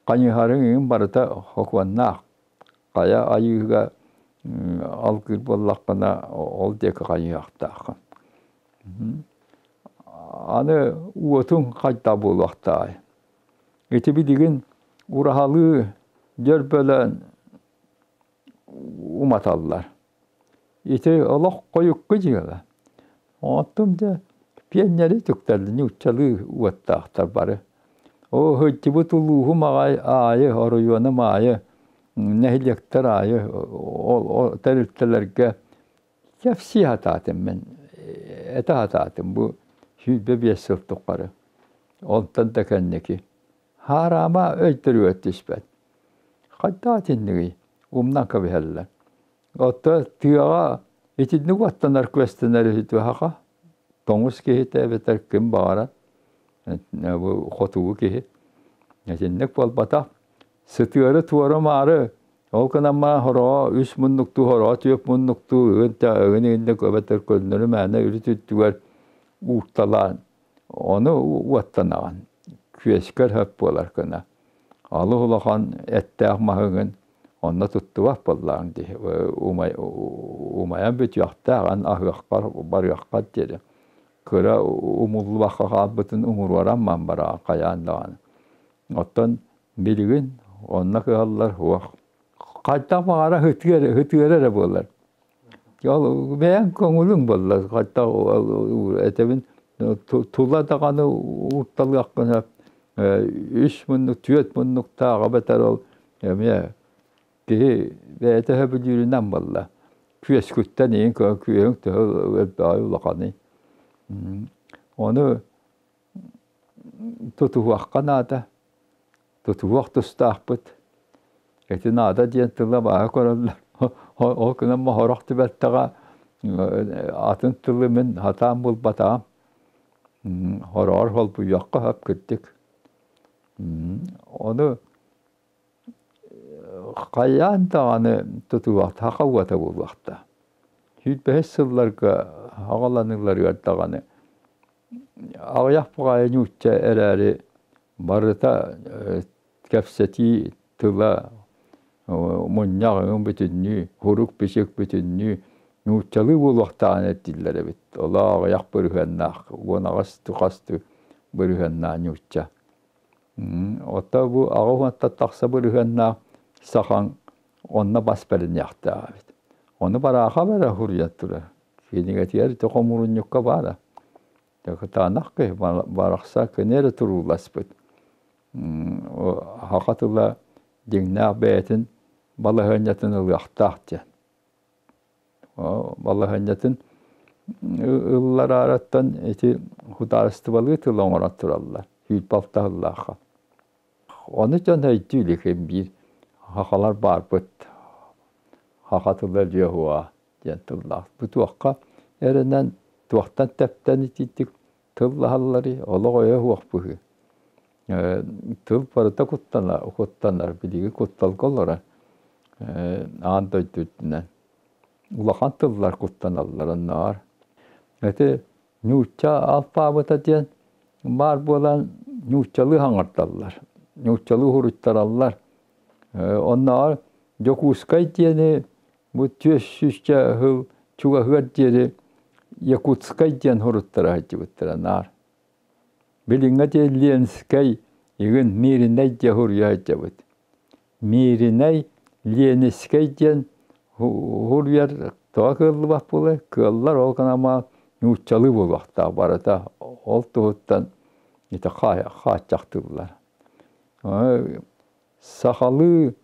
хайыһарыҥ иҥин барыта сокуоннаах хайа айыыга алгыыр буоллаххына ол диэки хайыһыахтааххын Аны уотуҥ хайдах буолуохтааҕый? Ити билигин ураһалыы дьөрбөлөөн уматаллар. Ити олох хойукку дьыала. Оттон дьэ пиэнньэри үтүктэллэр, нууччалыы уоттаахтар бары. Оо, сылдьыбыт улууһум аҕай аайы, оройуонум аайы, нэһилиэктэр аайы ол тэрилтэлэргэ Кэпсии сатаатым мин, этэ сатаатым бу 25 сыл тухары. Онтон да кэнники хаараама өйдөрүгэр түспэт. Хайдах итиннигий? Умнан кэбиһэллэр. Оттон тыаҕа итинник уоттанар күөстэнэр үһү саха. Тоҥус киһитэ эбэтэр ким баҕарар бу хотугу киһи. Итинник буолбатах. Сытыары туора-маары, ол гынан баран хороҕо үс муннуктуу, хороҕо түөрт муннуктуу ыгын ыгын иһиннэ эбэтэр көннөрү мээнэ үрүт үрдүгэр уурталаан, ону уоттанаҕын. Күөскэр сөп буолар гына. Алыс улахан эттээх маһыгын онно туттубат буоллаҕыҥ дии. Умайан бүтүөхтээх, эн аһыаххар, барыаххар диэри. Кыра умуллубакка хаалбытын умуруоран ман бараҕын хайаан даҕаны. Оттон билигин онно кыһаллар суох. Хайдах баҕара ытыара эрэ буолар. Ол бэйэҥ көҥүлүҥ буолла. Хайдах этэбин тула даҕаны уурталыаххын сөп. Үс муннук, түөрт муннуктаах эбэтэр ол эмиэ киһи бэйэтэ сөбүлүүрүнэн буолла. Күөскүттэн иһин күөһүҥ төһө элбэҕи улаханый. Ону тутуһуохха наада. Тутуһуох тустаахпыт. Ити наада диэн тыла бааһа көрөллөр. Ол гынан моһорох түбэлтэҕэ атын тылы мин сатаан булбатаҕым. Хороҕор холбуйуохха сөп кырдьык. Ону хайаан даҕаны тутуһуох саха уота буолуохтаах. 25 сылларга аҕаланыыларыгар даҕаны аҕыйах баҕайы нуучча эрээри барыта кэпсэтии тыла мунньах өҥ бүтүннүү, хурук-бичик бүтүннүү нууччалыы буолуохтааҕын эрдииллэр эбит. Олоо аҕыйах бырыһыаннаах, 18 хастыы бырыһыаннаах нуучча. Оттон бу 80-тан тахса бырыһыаннаах сахаҥ онно бас бэриниэхтээх эбит. Ону бараахап эрэ суруйан турар. Кинигэтигэр ити хомуурунньукка баара. Кытаанах киһи барахса кини эрэ турууласпыт. Саха тыла дьиҥнээх бэйэтин балаһыанньатын ылыахтаах диэн. Балаһыанньатын ыллараараттан ити судаарыстыбалыы тыл оҥорон тураллар. 26 сыллаахха. Ону дьон өйдүү илик биир сахалар баарбыт. Саха тыла Леһуа диэн тыллаах. Бу туохха эрэнэн, туохтан тэптэн итиитик тыллаһалларый, олох өйө суох быһыы. Тыл барыта куттанар, куттанар, билиги кутталга олорор аан дойду үрдүнэн. Улахан тыллар куттаналлар оннооҕор. Ити нуучча алпаабыта диэн баар буолан нууччалыы саҥардаллар, нууччалыы суруйтараллар. Оннооҕор Дьокуускай диэни бу түөрт сүүсчэ сыл чугаһыар диэри Якутскай диэн суруттара сылдьыбыттара наар. Билиҥҥэ диэри Ленскэй игин Мииринэй диэн суруйа сылдьабыт. Мииринэй, Ленискэй диэн суруйар тоҕо кыаллыбат буолуой? Кыаллар ол гынан нууччалыы буолуохтаах барыта. Ол туһуттан ити хааччахтыыллар. Сахалыы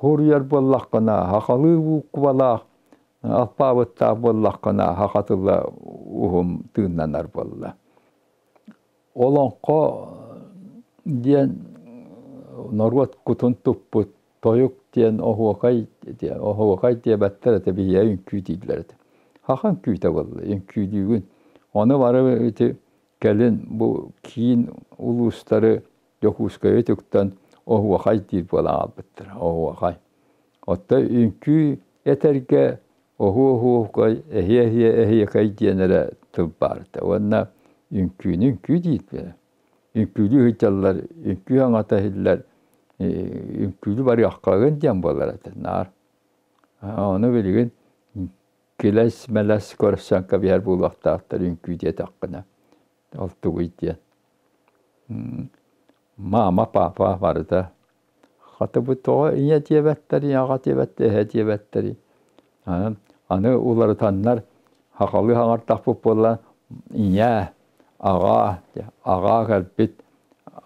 Суруйар буоллаххына, сахалыы буукубалаах, алпаабыттаах буоллаххына, саха тыла уһун тыыннанар буолла. Олоҥхо диэн норуот кутун туппут тойук диэн оһуокай диэн оһуокай диэбэттэр этэ биһиэхэ үҥкүү дииллэр этэ. Саха үҥкүүтэ буолла, үҥкүүлүүгүн. Ону бары ити кэлин бу киин улуустары Дьокуускайы үтүктэн оһуохай диир буолан хаалбыттара, оһуохай. Оттон үҥкүү этэргэ оһуо-оһуохай, эһиэ-эһиэ эһиэхэй диэн эрэ тыл баар этэ. Уонна үҥкүүнү үҥкүү диир. Үҥкүүлүү сылдьаллар, үҥкүү саҥата иһиллэр, үҥкүүлүү барыаххагын диэн буолар этэ наар. Ону билигин килэс-мэлэс көрсөн кэбиһэр буолуохтаахтар үҥкүү диэтэххинэ. Ол тугуй диэн. Мама, папа барыта. Хата бу тоҕо ийэ диэбэттэрий, аҕа диэбэттэрий, эһэ диэбэттэрий. Аны уларытаннар сахалыы саҥартахпыт буолла ийээ, аҕаа, аҕаа кэлбит,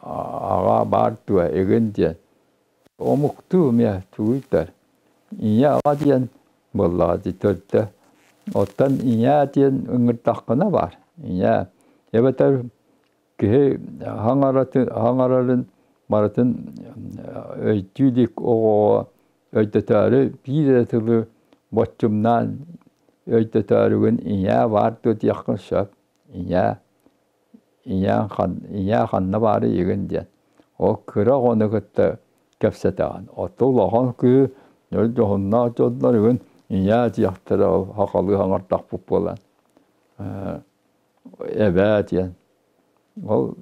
аҕаа баар дуо игин диэн. Омуктуу эмиэ тугуйдар. Ийэ аҕа диэн буоллаҕа дии төрдө. Оттон ийээ диэн ыҥырдаххына баар. Ийээ. Эбэтэр киһи хаҥарарын барытын өйдүү илик оҕоҕо өйдөтөөрү биир эрэ тылы боччумнаан өйдөтөөрүгүн ийээ баар дуо диэххин сөп. Ийээ. Ийээ ханна баарый игин диэн. Ол кыра оҕону кытта Кэпсэтэҕин. Оттон улахан кыыһы дьоһуннаах дьоннор бүгүн ийээ диэхтэрэ ол сахалыы саҥардахпыт буолан эбээ диэн. Ол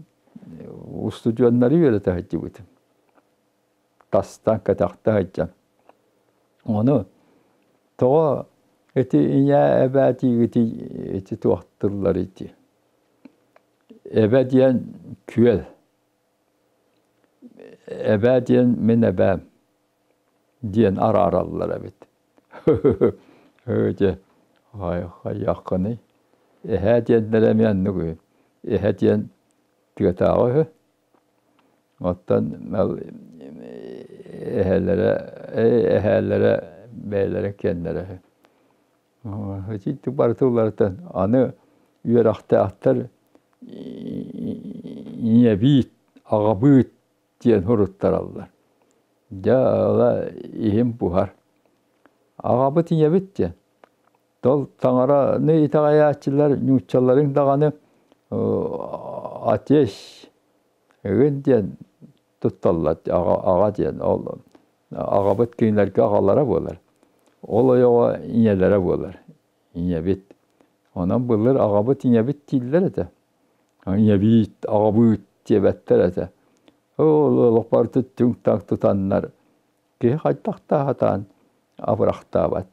устудьуоннары үөрэтэ сылдьыбытым. Тастан кэтэхтэ сылдьан. Ону тоҕо ити ийээ эбээ диигитий ити туох тылларый дии. Эбэ диэн күөл. Эбээ диэн мин эбээм диэн араараллар эбит. Дьэ, хайыаххыный? Эһээ диэннэрэ эмиэ оннук үһү. Эһэ диэн тыатааҕы үһү. Оттон эһэлэрэ эһээлэрэ бэйэлэрэ киэннэрэ үһү. Итинник барыта уларытан аны үөрэхтээхтэр ийэбиит, аҕабыыт диэн суруттараллар. Дьэ, ыла иһим буһар. Аҕабыт ийэбит диэн. Тол таҥараны итэҕэйээччилэр нууччаларыҥ даҕаны отец ыгын диэн тутталлар аҕа, аҕа диэн ол аҕабыт кинилэргэ аҕалара буолар. Ол ойоҕо ийэлэрэ буолар. Ийэбит. Онон былыр аҕабыт ийэбит дииллэр этэ. Ийэбиит, аҕабыыт диэбэттэр этэ. Ол олох барыта түҥ-таҥ тутаннар киһи хайдах да сатаан абырахтаабат.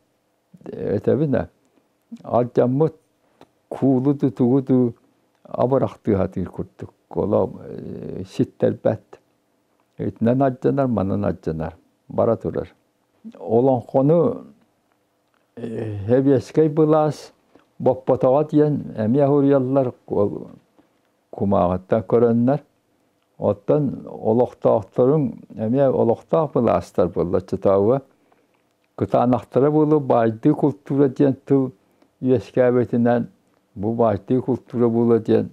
Этэбин ээ, алдьаммыт куулу тутугу дуу абырахтыы сатыыр курдук. Олох ситтэрбэт. Итинэн алдьанар, манан алдьанар. Бара турар. Олоҥхону сэбиэскэй былаас боппотоҕо диэн эмиэ суруйаллар кумааҕыттан көрөннөр. Оттон олохтоохторуҥ эмиэ олохтоох былаастар буолла оччотооҕуга Кытаанахтара буолуо баайдыы култуура диэн тыл үөскээбитинэн бу баайдыы култуура буолуо диэн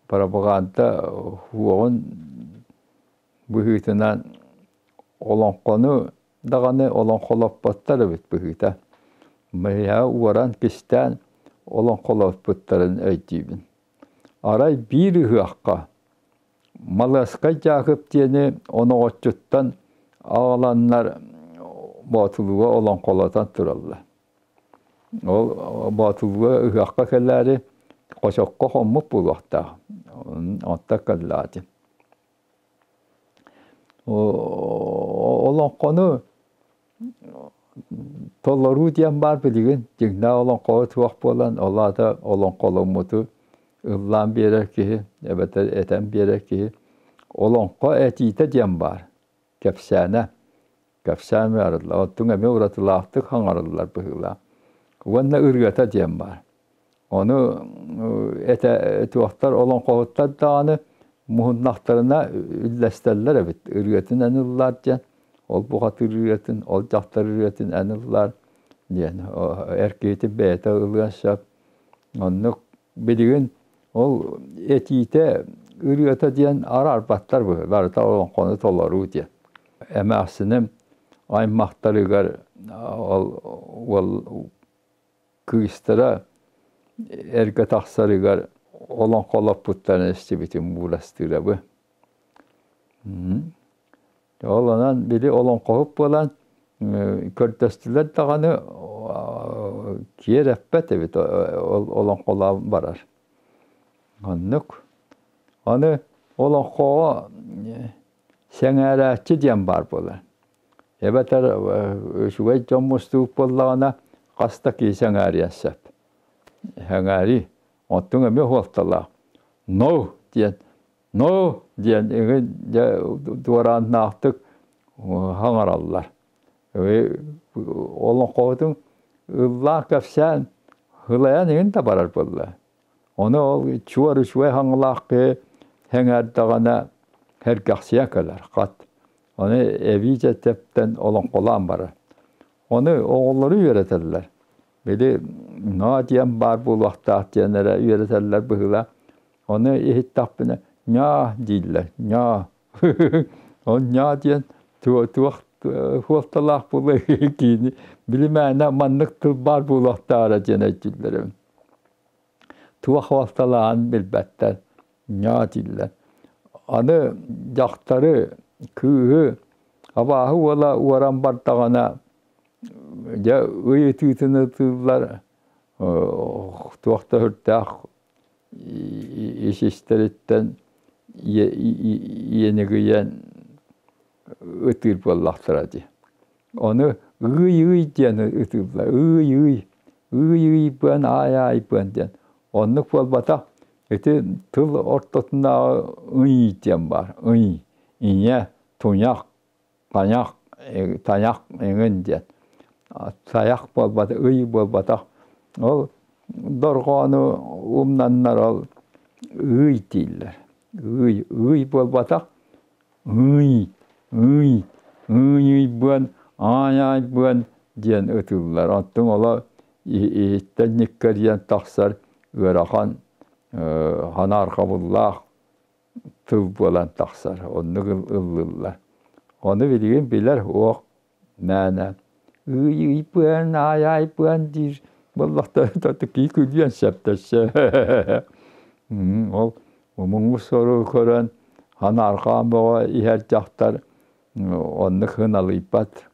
пропаганда уоҕун быһыытынан олоҥхону даҕаны олоҥхолоппоттор эбит быһыыта. Миэхэ уоран кистээн олоҥхолоппуттарын өйдүүбүн. Арай биир ыһыахха Малыаскай Дьаакып диэни оноҕоччуттан аҕаланнар Боотулууга олоҥхолотон тураллар. Ол Боотулууга ыһыахха кэлээри хочокко хоммут буолуохтаах. Онтон кэллэҕэ Олоҥхону толоруу диэн баар билигин дьиҥнээх олоҥхоҕо туох буолан, ол аата олоҥхоломмуту ыллаан биэрэр киһи эбэтэр этэн биэрэр киһи олоҥхо этиитэ диэн баар, кэпсээнэ. Кэпсээн арыллар. Оттон эмиэ уратылаахтык хаҥарыллар быһыылаах. Уонна ырыата диэн баар. Ону этэ туохтар олоҥхоһуттар даҕаны муһуннахтарына үллэстэллэр эбит. Ырыатын эн ыллаар диэн, ол бухатыыр ырыатын, ол дьахтар ырыатын эн ыллаар диэн. Эр киһитин бэйэтэ ылыан сөп. Оннук билигин ол этиитэ ырыата диэн араарбаттар быһыы. Барыта олоҥхону толоруу диэн. Эмээхсиним аймахтарыгар ол уол кыыстара эргэ тахсарыгар олоҥхолоппуттарын истибитим уурастыырабы. Ол онон били олоҥхоһут буолан көрдөстүлэр даҕаны киэр эппэт эбит ол олоҥхолоон барар. Оннук. Аны олоҥхоҕо сэҥээрээччи диэн баар буолар. Эбэтэр үчүгэй дьон мустубут буоллаҕына, хас да киһи сэҥээриэн сөп. Сэҥээрии. Оттон эмиэ суолталаах. No диэн, no диэн эҥин дьэ дуорааннаахтык хаҥараллар. Олоҥхоһутун ыллаан кэпсээн ылайан иһин да барар буолла. Ону ол чуор үчүгэй хаҥалаах киһи сэҥээрдэҕинэ сэргэхсийэн кэлэр хат. Ону эбии дьэ олоҥхолоон барар. Ону оҕолору үөрэтэллэр. Били ноо диэн баар буолуохтаах диэн эрэ үөрэтэллэр быһыылаах. Ону иһиттэхпинэ ньаа дииллэр, ньаа. Ол ньаа диэн туох суолталаах буолуой киини билимээнэ маннык тыл баар буолуохтаара диэн өйдүүллэр эбит. Туох суолталааҕын билбэттэр, ньаа дииллэр. Аны дьахтары, кыыһы Абааһы уола уоран бардаҕына, дьэ ый ытыытын ытыыллар, туох да сүрдээх ис-истэриттэн иэнигийэн ытыыр буоллахтара дии. Ону ый-ый диэн ытыыллар, ый-ый, ый-ый быан, аай-аай быан диэн. Оннук буолбатах, ити тыл ортотунааҕы ый диэн баар, ый, ийэ, туйах, тайах, тайах эҥин диэн. Тайах буолбатах, ый буолбатах. Ол дорҕоону умнаннар ол ый дииллэр. Ый, ый буолбатах, ый, ый, ый ый-быан, аай-аай-быан диэн ытыллар. Оттон оло иһиттэн ньиккэрийэн тахсар ыарахан ханаарҕабыллаах тыл буолан тахсар. Оннук ыллыллар. Ону билигин билэр уох мээнэ ый-ыйбыан, аай-аайбыан диир буоллахтар кии күлүөн сөптөсө. Ол муҥу сору көрөн ханаарҕаан бөҕө иһэр дьахтар оннук хыналыйбат.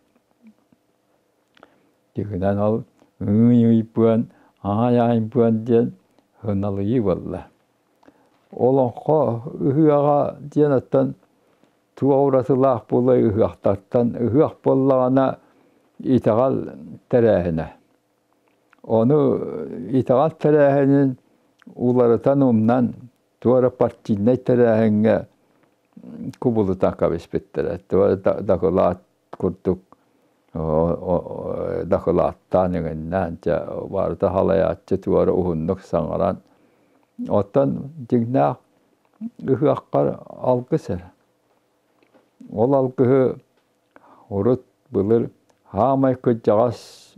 Дьигинэн ол ый-ыйбыан, аай-аайбыан диэн хыналыйыы буолла. Олоҥхо ыһыаҕа диэн оттон туох уратылаах буолуой ыһыахтартан? Ыһыах буоллаҕына итэҕэл тэрээһинэ. Ону итэҕэл тэрээһинин уларытан умнан туора партийнай тэрээһиҥҥэ кубулутан кэбиспиттэрэ. Туора дакылаат курдук дакылааттаан иҥиннээн дьэ барыта халайааччы туора уһуннук саҥаран оттон дьиҥнээх ыһыаххар алгыс эрэ. Ол алгыһы урут былыр хаамай кырдьаҕас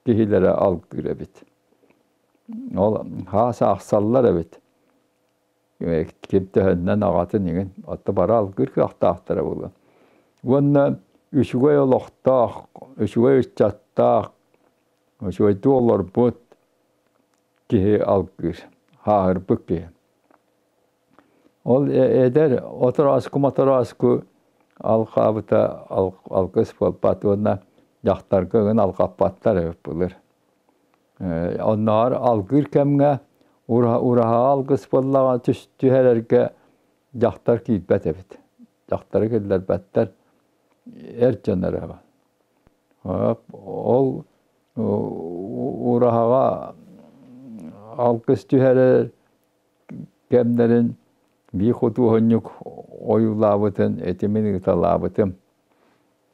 киһилэрэ алгыыр эбит. Ол хаас аахсаллар эбит. Ким төһөннөн аҕатын иҥин, отто бары алгыыр кыахтаахтара буолуо. Уонна үчүгэй олохтоох, үчүгэй ыччаттаах, үчүгэйдик олорбут киһи алгыыр, хааһырбыт киһи. Ол эдэр отурааску-мотурааску алҕаабыта алгыс буолбат уонна дьахтарга ыгын алҕаппаттар эбит былыр. Оннооҕор алгыыр кэмҥэ ураһаҕа алгыс буоллаҕына түһэрэргэ дьахтар киирбэт эбит. Дьахтары киллэрбэттэр, эр дьон эрэ. Ол ураһаҕа алгыс түһэрэр кэмнэрин биир худуоһунньук ойуулаабытын этимин ыыталаабытым.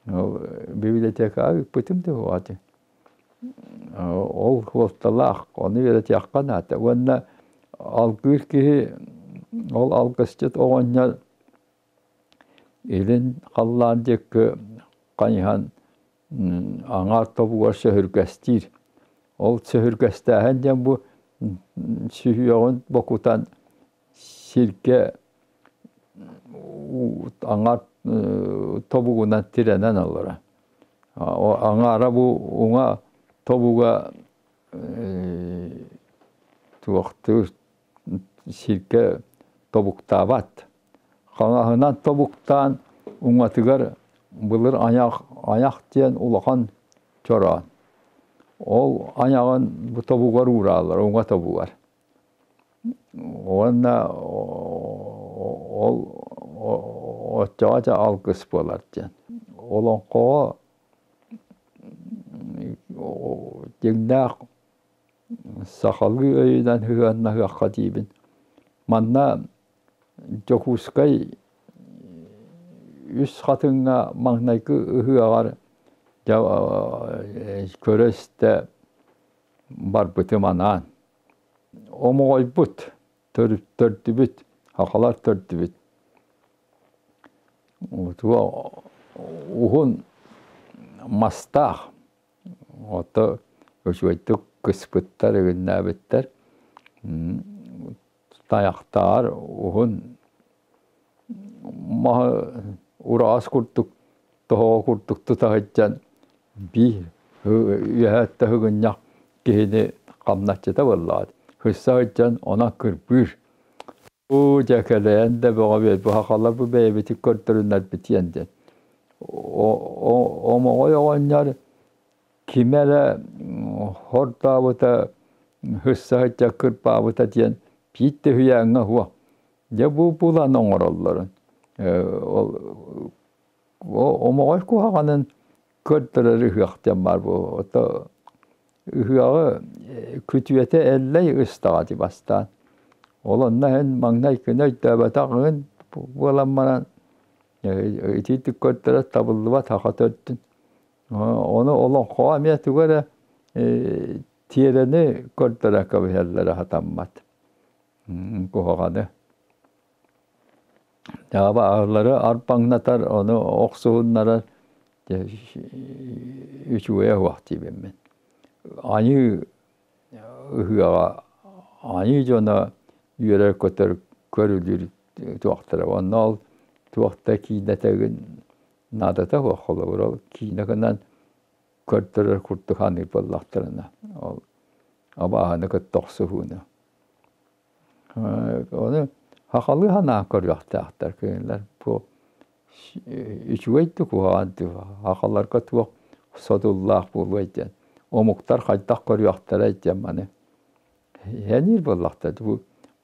Библиотекаҕа ыыппытым да уоҕа Ол суолталаах, ону үөрэтиэххэ наада. Уонна алгыыр киһи, ол алгысчыт оҕонньор илин халлаан диэки хайыһан аҥаар тобугар сөһүргэстиир. Ол сөһүргэстээһин диэн бу сүһүөҕүн бокутан сиргэ аҥаар тобугунан тирэнэн олорор. Аҥаара бу уҥа тобуга туохтуур сиргэ тобуктаабат. Хаҥаһынан тобуктаан уҥатыгар былыр айах, айах диэн улахан чороон. Ол айаҕын бу тобугар уурааллар, уҥа тобугар. Уонна ол оччоҕо дьэ алгыс буолар диэн. Олоҥхоҕо дьиҥнээх сахалыы өйүнэн сыһыаннаһыахха диибин. Манна Дьокуускай Үс Хатыҥҥа маҥнайгы ыһыаҕар дьэ көрө-истэ барбытым анаан. Омоҕойбут, төрдүбүт, сахалар төрдүбүт. Уһун мастаах Ото үчүгэйдик кыспыттар, ыгыннаабыттар. Тайахтаар уһун маһы ураҕас курдук, тоһоҕо курдук тута сылдьан биир үөһээттэ сыгынньах киһини хамначчыта буоллаҕа. Сырса сылдьан онон кырбыыр. Уу дьэ кэлэйэн да бөҕө биэр, бу сахалар бу бэйэбитин көрдөрүнэрбитиэн диэн. Омоҕой оҕонньор кими эрэ хордообута, хысса сылдьа кырбаабыта диэн биир да үһүйээҥҥэ суох. Дьэ бу булан оҥороллорун. Ол омоҕой куһаҕанын көрдөрөр ыһыах диэн баар буо. Ото ыһыаҕы күтүөтэ Эллэй ыстаҕа дии бастаан. Ол онно иһин маҥнай күнэ өйдөөбөтөх буолан баран итиитик көрдөрөр табыллыбат саха төрдүн. Ону олоҥхоҕо эмиэ тугу эрэ тиэрэни көрдөрө кэбиһэллэрэ сатаммат. Куһаҕаны. Аалары арбаҥнатар, ону охсуһуннарар үчүгэйэ суох диибин мин. Айыы ыһыаҕа айыы дьоно үөрэр-көтөр көрүлүүр туохтара. Онно ол туох да киинэтэгин наадата суох холобура ол киинэ гынан көрдөрөр курдук саныыр буоллахтарына ол абааһыны кытта охсуһууну. Ону сахалыы санаан көрүөхтээхтэр кинилэр бу үчүгэй да куһаҕан дуу сахаларга туох содуллаах буолуой диэн омуктар хайдах көрүөхтэрэй диэн маны сэниир буоллахтара бу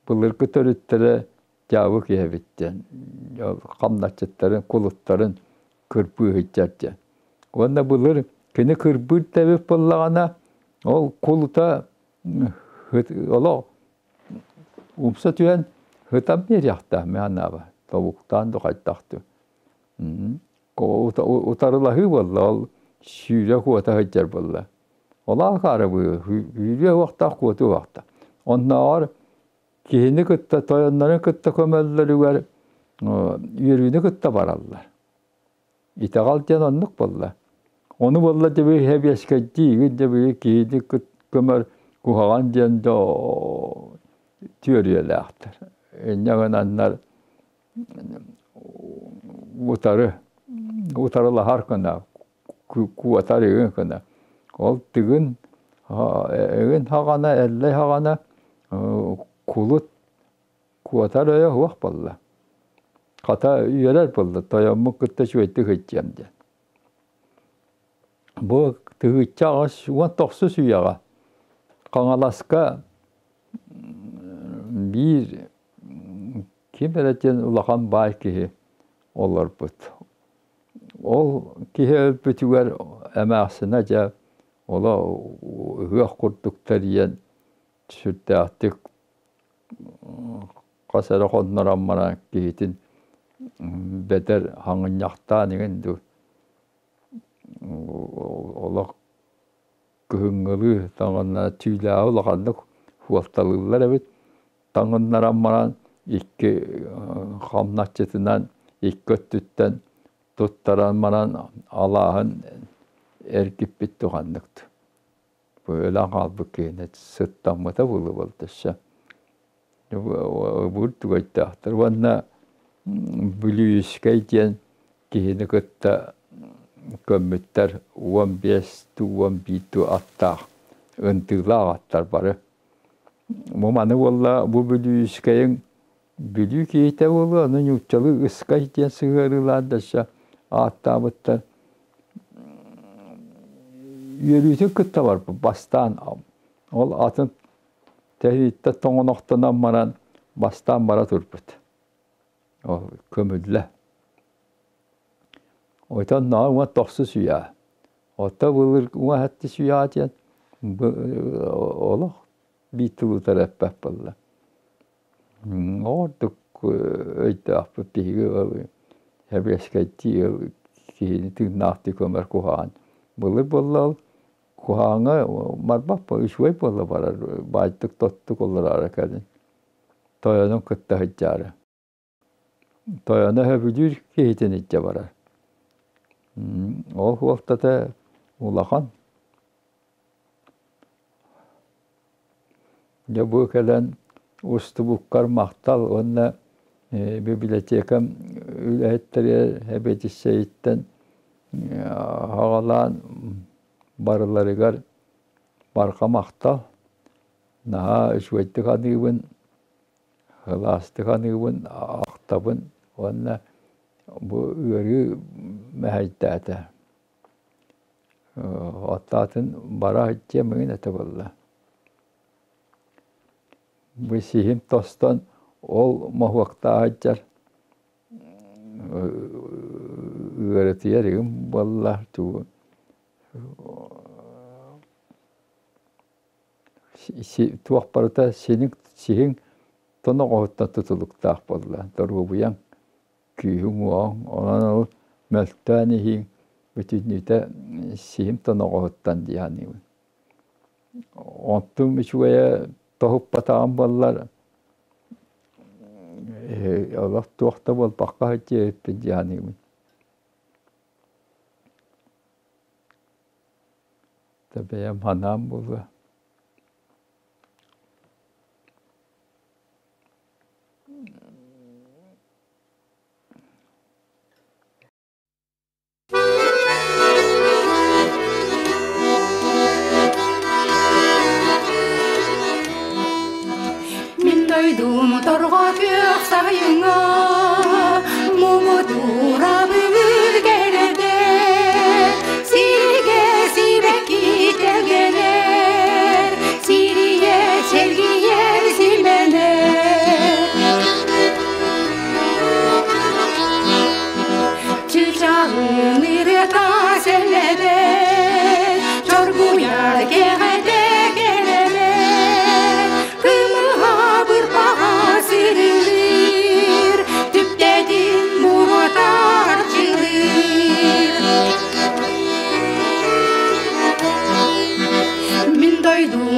былыргы төрүттэрэ дьаабы киһи эбит диэн хамначчыттарын кулуттарын кырбыы сылдьар диэн уонна былыр кини кырбыыр да эбит буоллаҕына ол кулута олох умса түһэн ытан биэриэхтээх мин санаабар тобуктаан да хайдах дуу утарылаһыы буолла ол сүүрэ куота сылдьар буолла ол аакаары сүүрүө уохтаах куотуо уохтаах оннооҕор киһини кытта тойоннорун кытта көмөллөрүгэр үөрүүнү кытта бараллар Итэҕэл диэн оннук буолла. Ону буолла дьэ хэбиэскэйдии дьэ киһини көмөр куһаҕан диэн да түөрүйэлээхтэр. Инньэ гынаннар утары утарылаһар гына куотар игин гына. Ол тыгын игин хаҕана Эллэй хаҕана кулут Куотар өйө суох буолла. Хата үөрэр буолла, тойоммун кытта үчүгэйдик сылдьыам диэн. Бу тыһыынча 89 үйэҕэ Хаҥаласка биир ким эрэ диэн улахан баай киһи олорбут. Ол киһи өлбүтүгэр эмээхсинэ дьэ оло ыһыах курдук тэрийэн сүрдээхтик хас эрэ хоннорон баран киһитин бэдэр хаҥынньахтаан иҥин дуу олох кыһыҥҥылыы таҥыннара түүлээҕи улаханнык суолталыыллар эбит таҥыннаран баран икки хамначчытынан икки өттүттэн туттаран баран алааһын эргиппит туханнык Өлөн хаалбыт киһини сыттаммыта буолуо буолта Ыбыр түгэйдээхтэр уонна Бүлүүйүскэй диэн киһини кытта көммүттэр 15 дуу, 11 дуу аттаах, ынтыылаах аттар бары. Бу маны буолла бу Бүлүүйүскэйиҥ Бүлүү киһитэ буолуо, аны нууччалыы ыскай диэн сыһыарыылаан да өссө ааттаабыттар. Үөрүүтүн кытта барбыт бастаан ол атын тэһииттэн тоҥонохтонон баран бастаан бара турбут. Ол көмүллэ. Ойтон наа уон тохсус үйэ. Отто былыр уон сэттис үйэ диэн олох биир тылы утары эппэт буолла. Ордук өйдөөхпүт биһиги ыалы сэбиэскэйдии ыал киһини тыыннаахтыы көмөр куһаҕан. Былыр буолла ол куһаҕаҥҥа барбат үчүгэй буолла барар баайдык тоттук олороро кэлин. Тойонун кытта сылдьаары. Тойоно сөбүлүүр киһитин илдьэ барар. Ол суолтата улахан. Дьэ бу кэлэн устубуккар махтал уонна библиотекам үлэһиттэригэр эбиэдиссэйиттэн аҕалаан барыларыгар барҕа махтал. Наһаа үчүгэйдик аныыбын, сылаастык аныыбын, ахтабын уонна Бу ыарыы мэһэйдээтэ. Оттоотун бара сылдьыам эҥин этэ буолла. Бу сиһим тостон ол моһуоктаах сылдьар ыарытыйар игин буолла тугу туох барыта синиҥ сиһиҥ тоноҕоһуттан тутулуктаах буолла доруобуйаҥ күүһүҥ-уоҕуҥ онон ол мөлтөөн иһииҥ бүтүннүүтэ сиһим тоноҕоһуттан дии саныыбын. Онтум үчүгэйэ тоһуппатаҕым буоллар олох туох да буолбакка сылдьыа эбиппин дии саныыбын. Да бэйэм санаам буолуо. Мин дойдум торҕо күөх сайыҥҥа муҥутуура бүргэрдэ сиригэ сибэкки тэлгэнэр сирийэ чэлгийэр симэнэр Чычаҕын ырыата сэллэбэт, чоргуйар кэҕэтэ кэрэмэт, кымыһа бырпаҕа сырылыыр, түптэтин буруота арчылыыр. Мин дойдум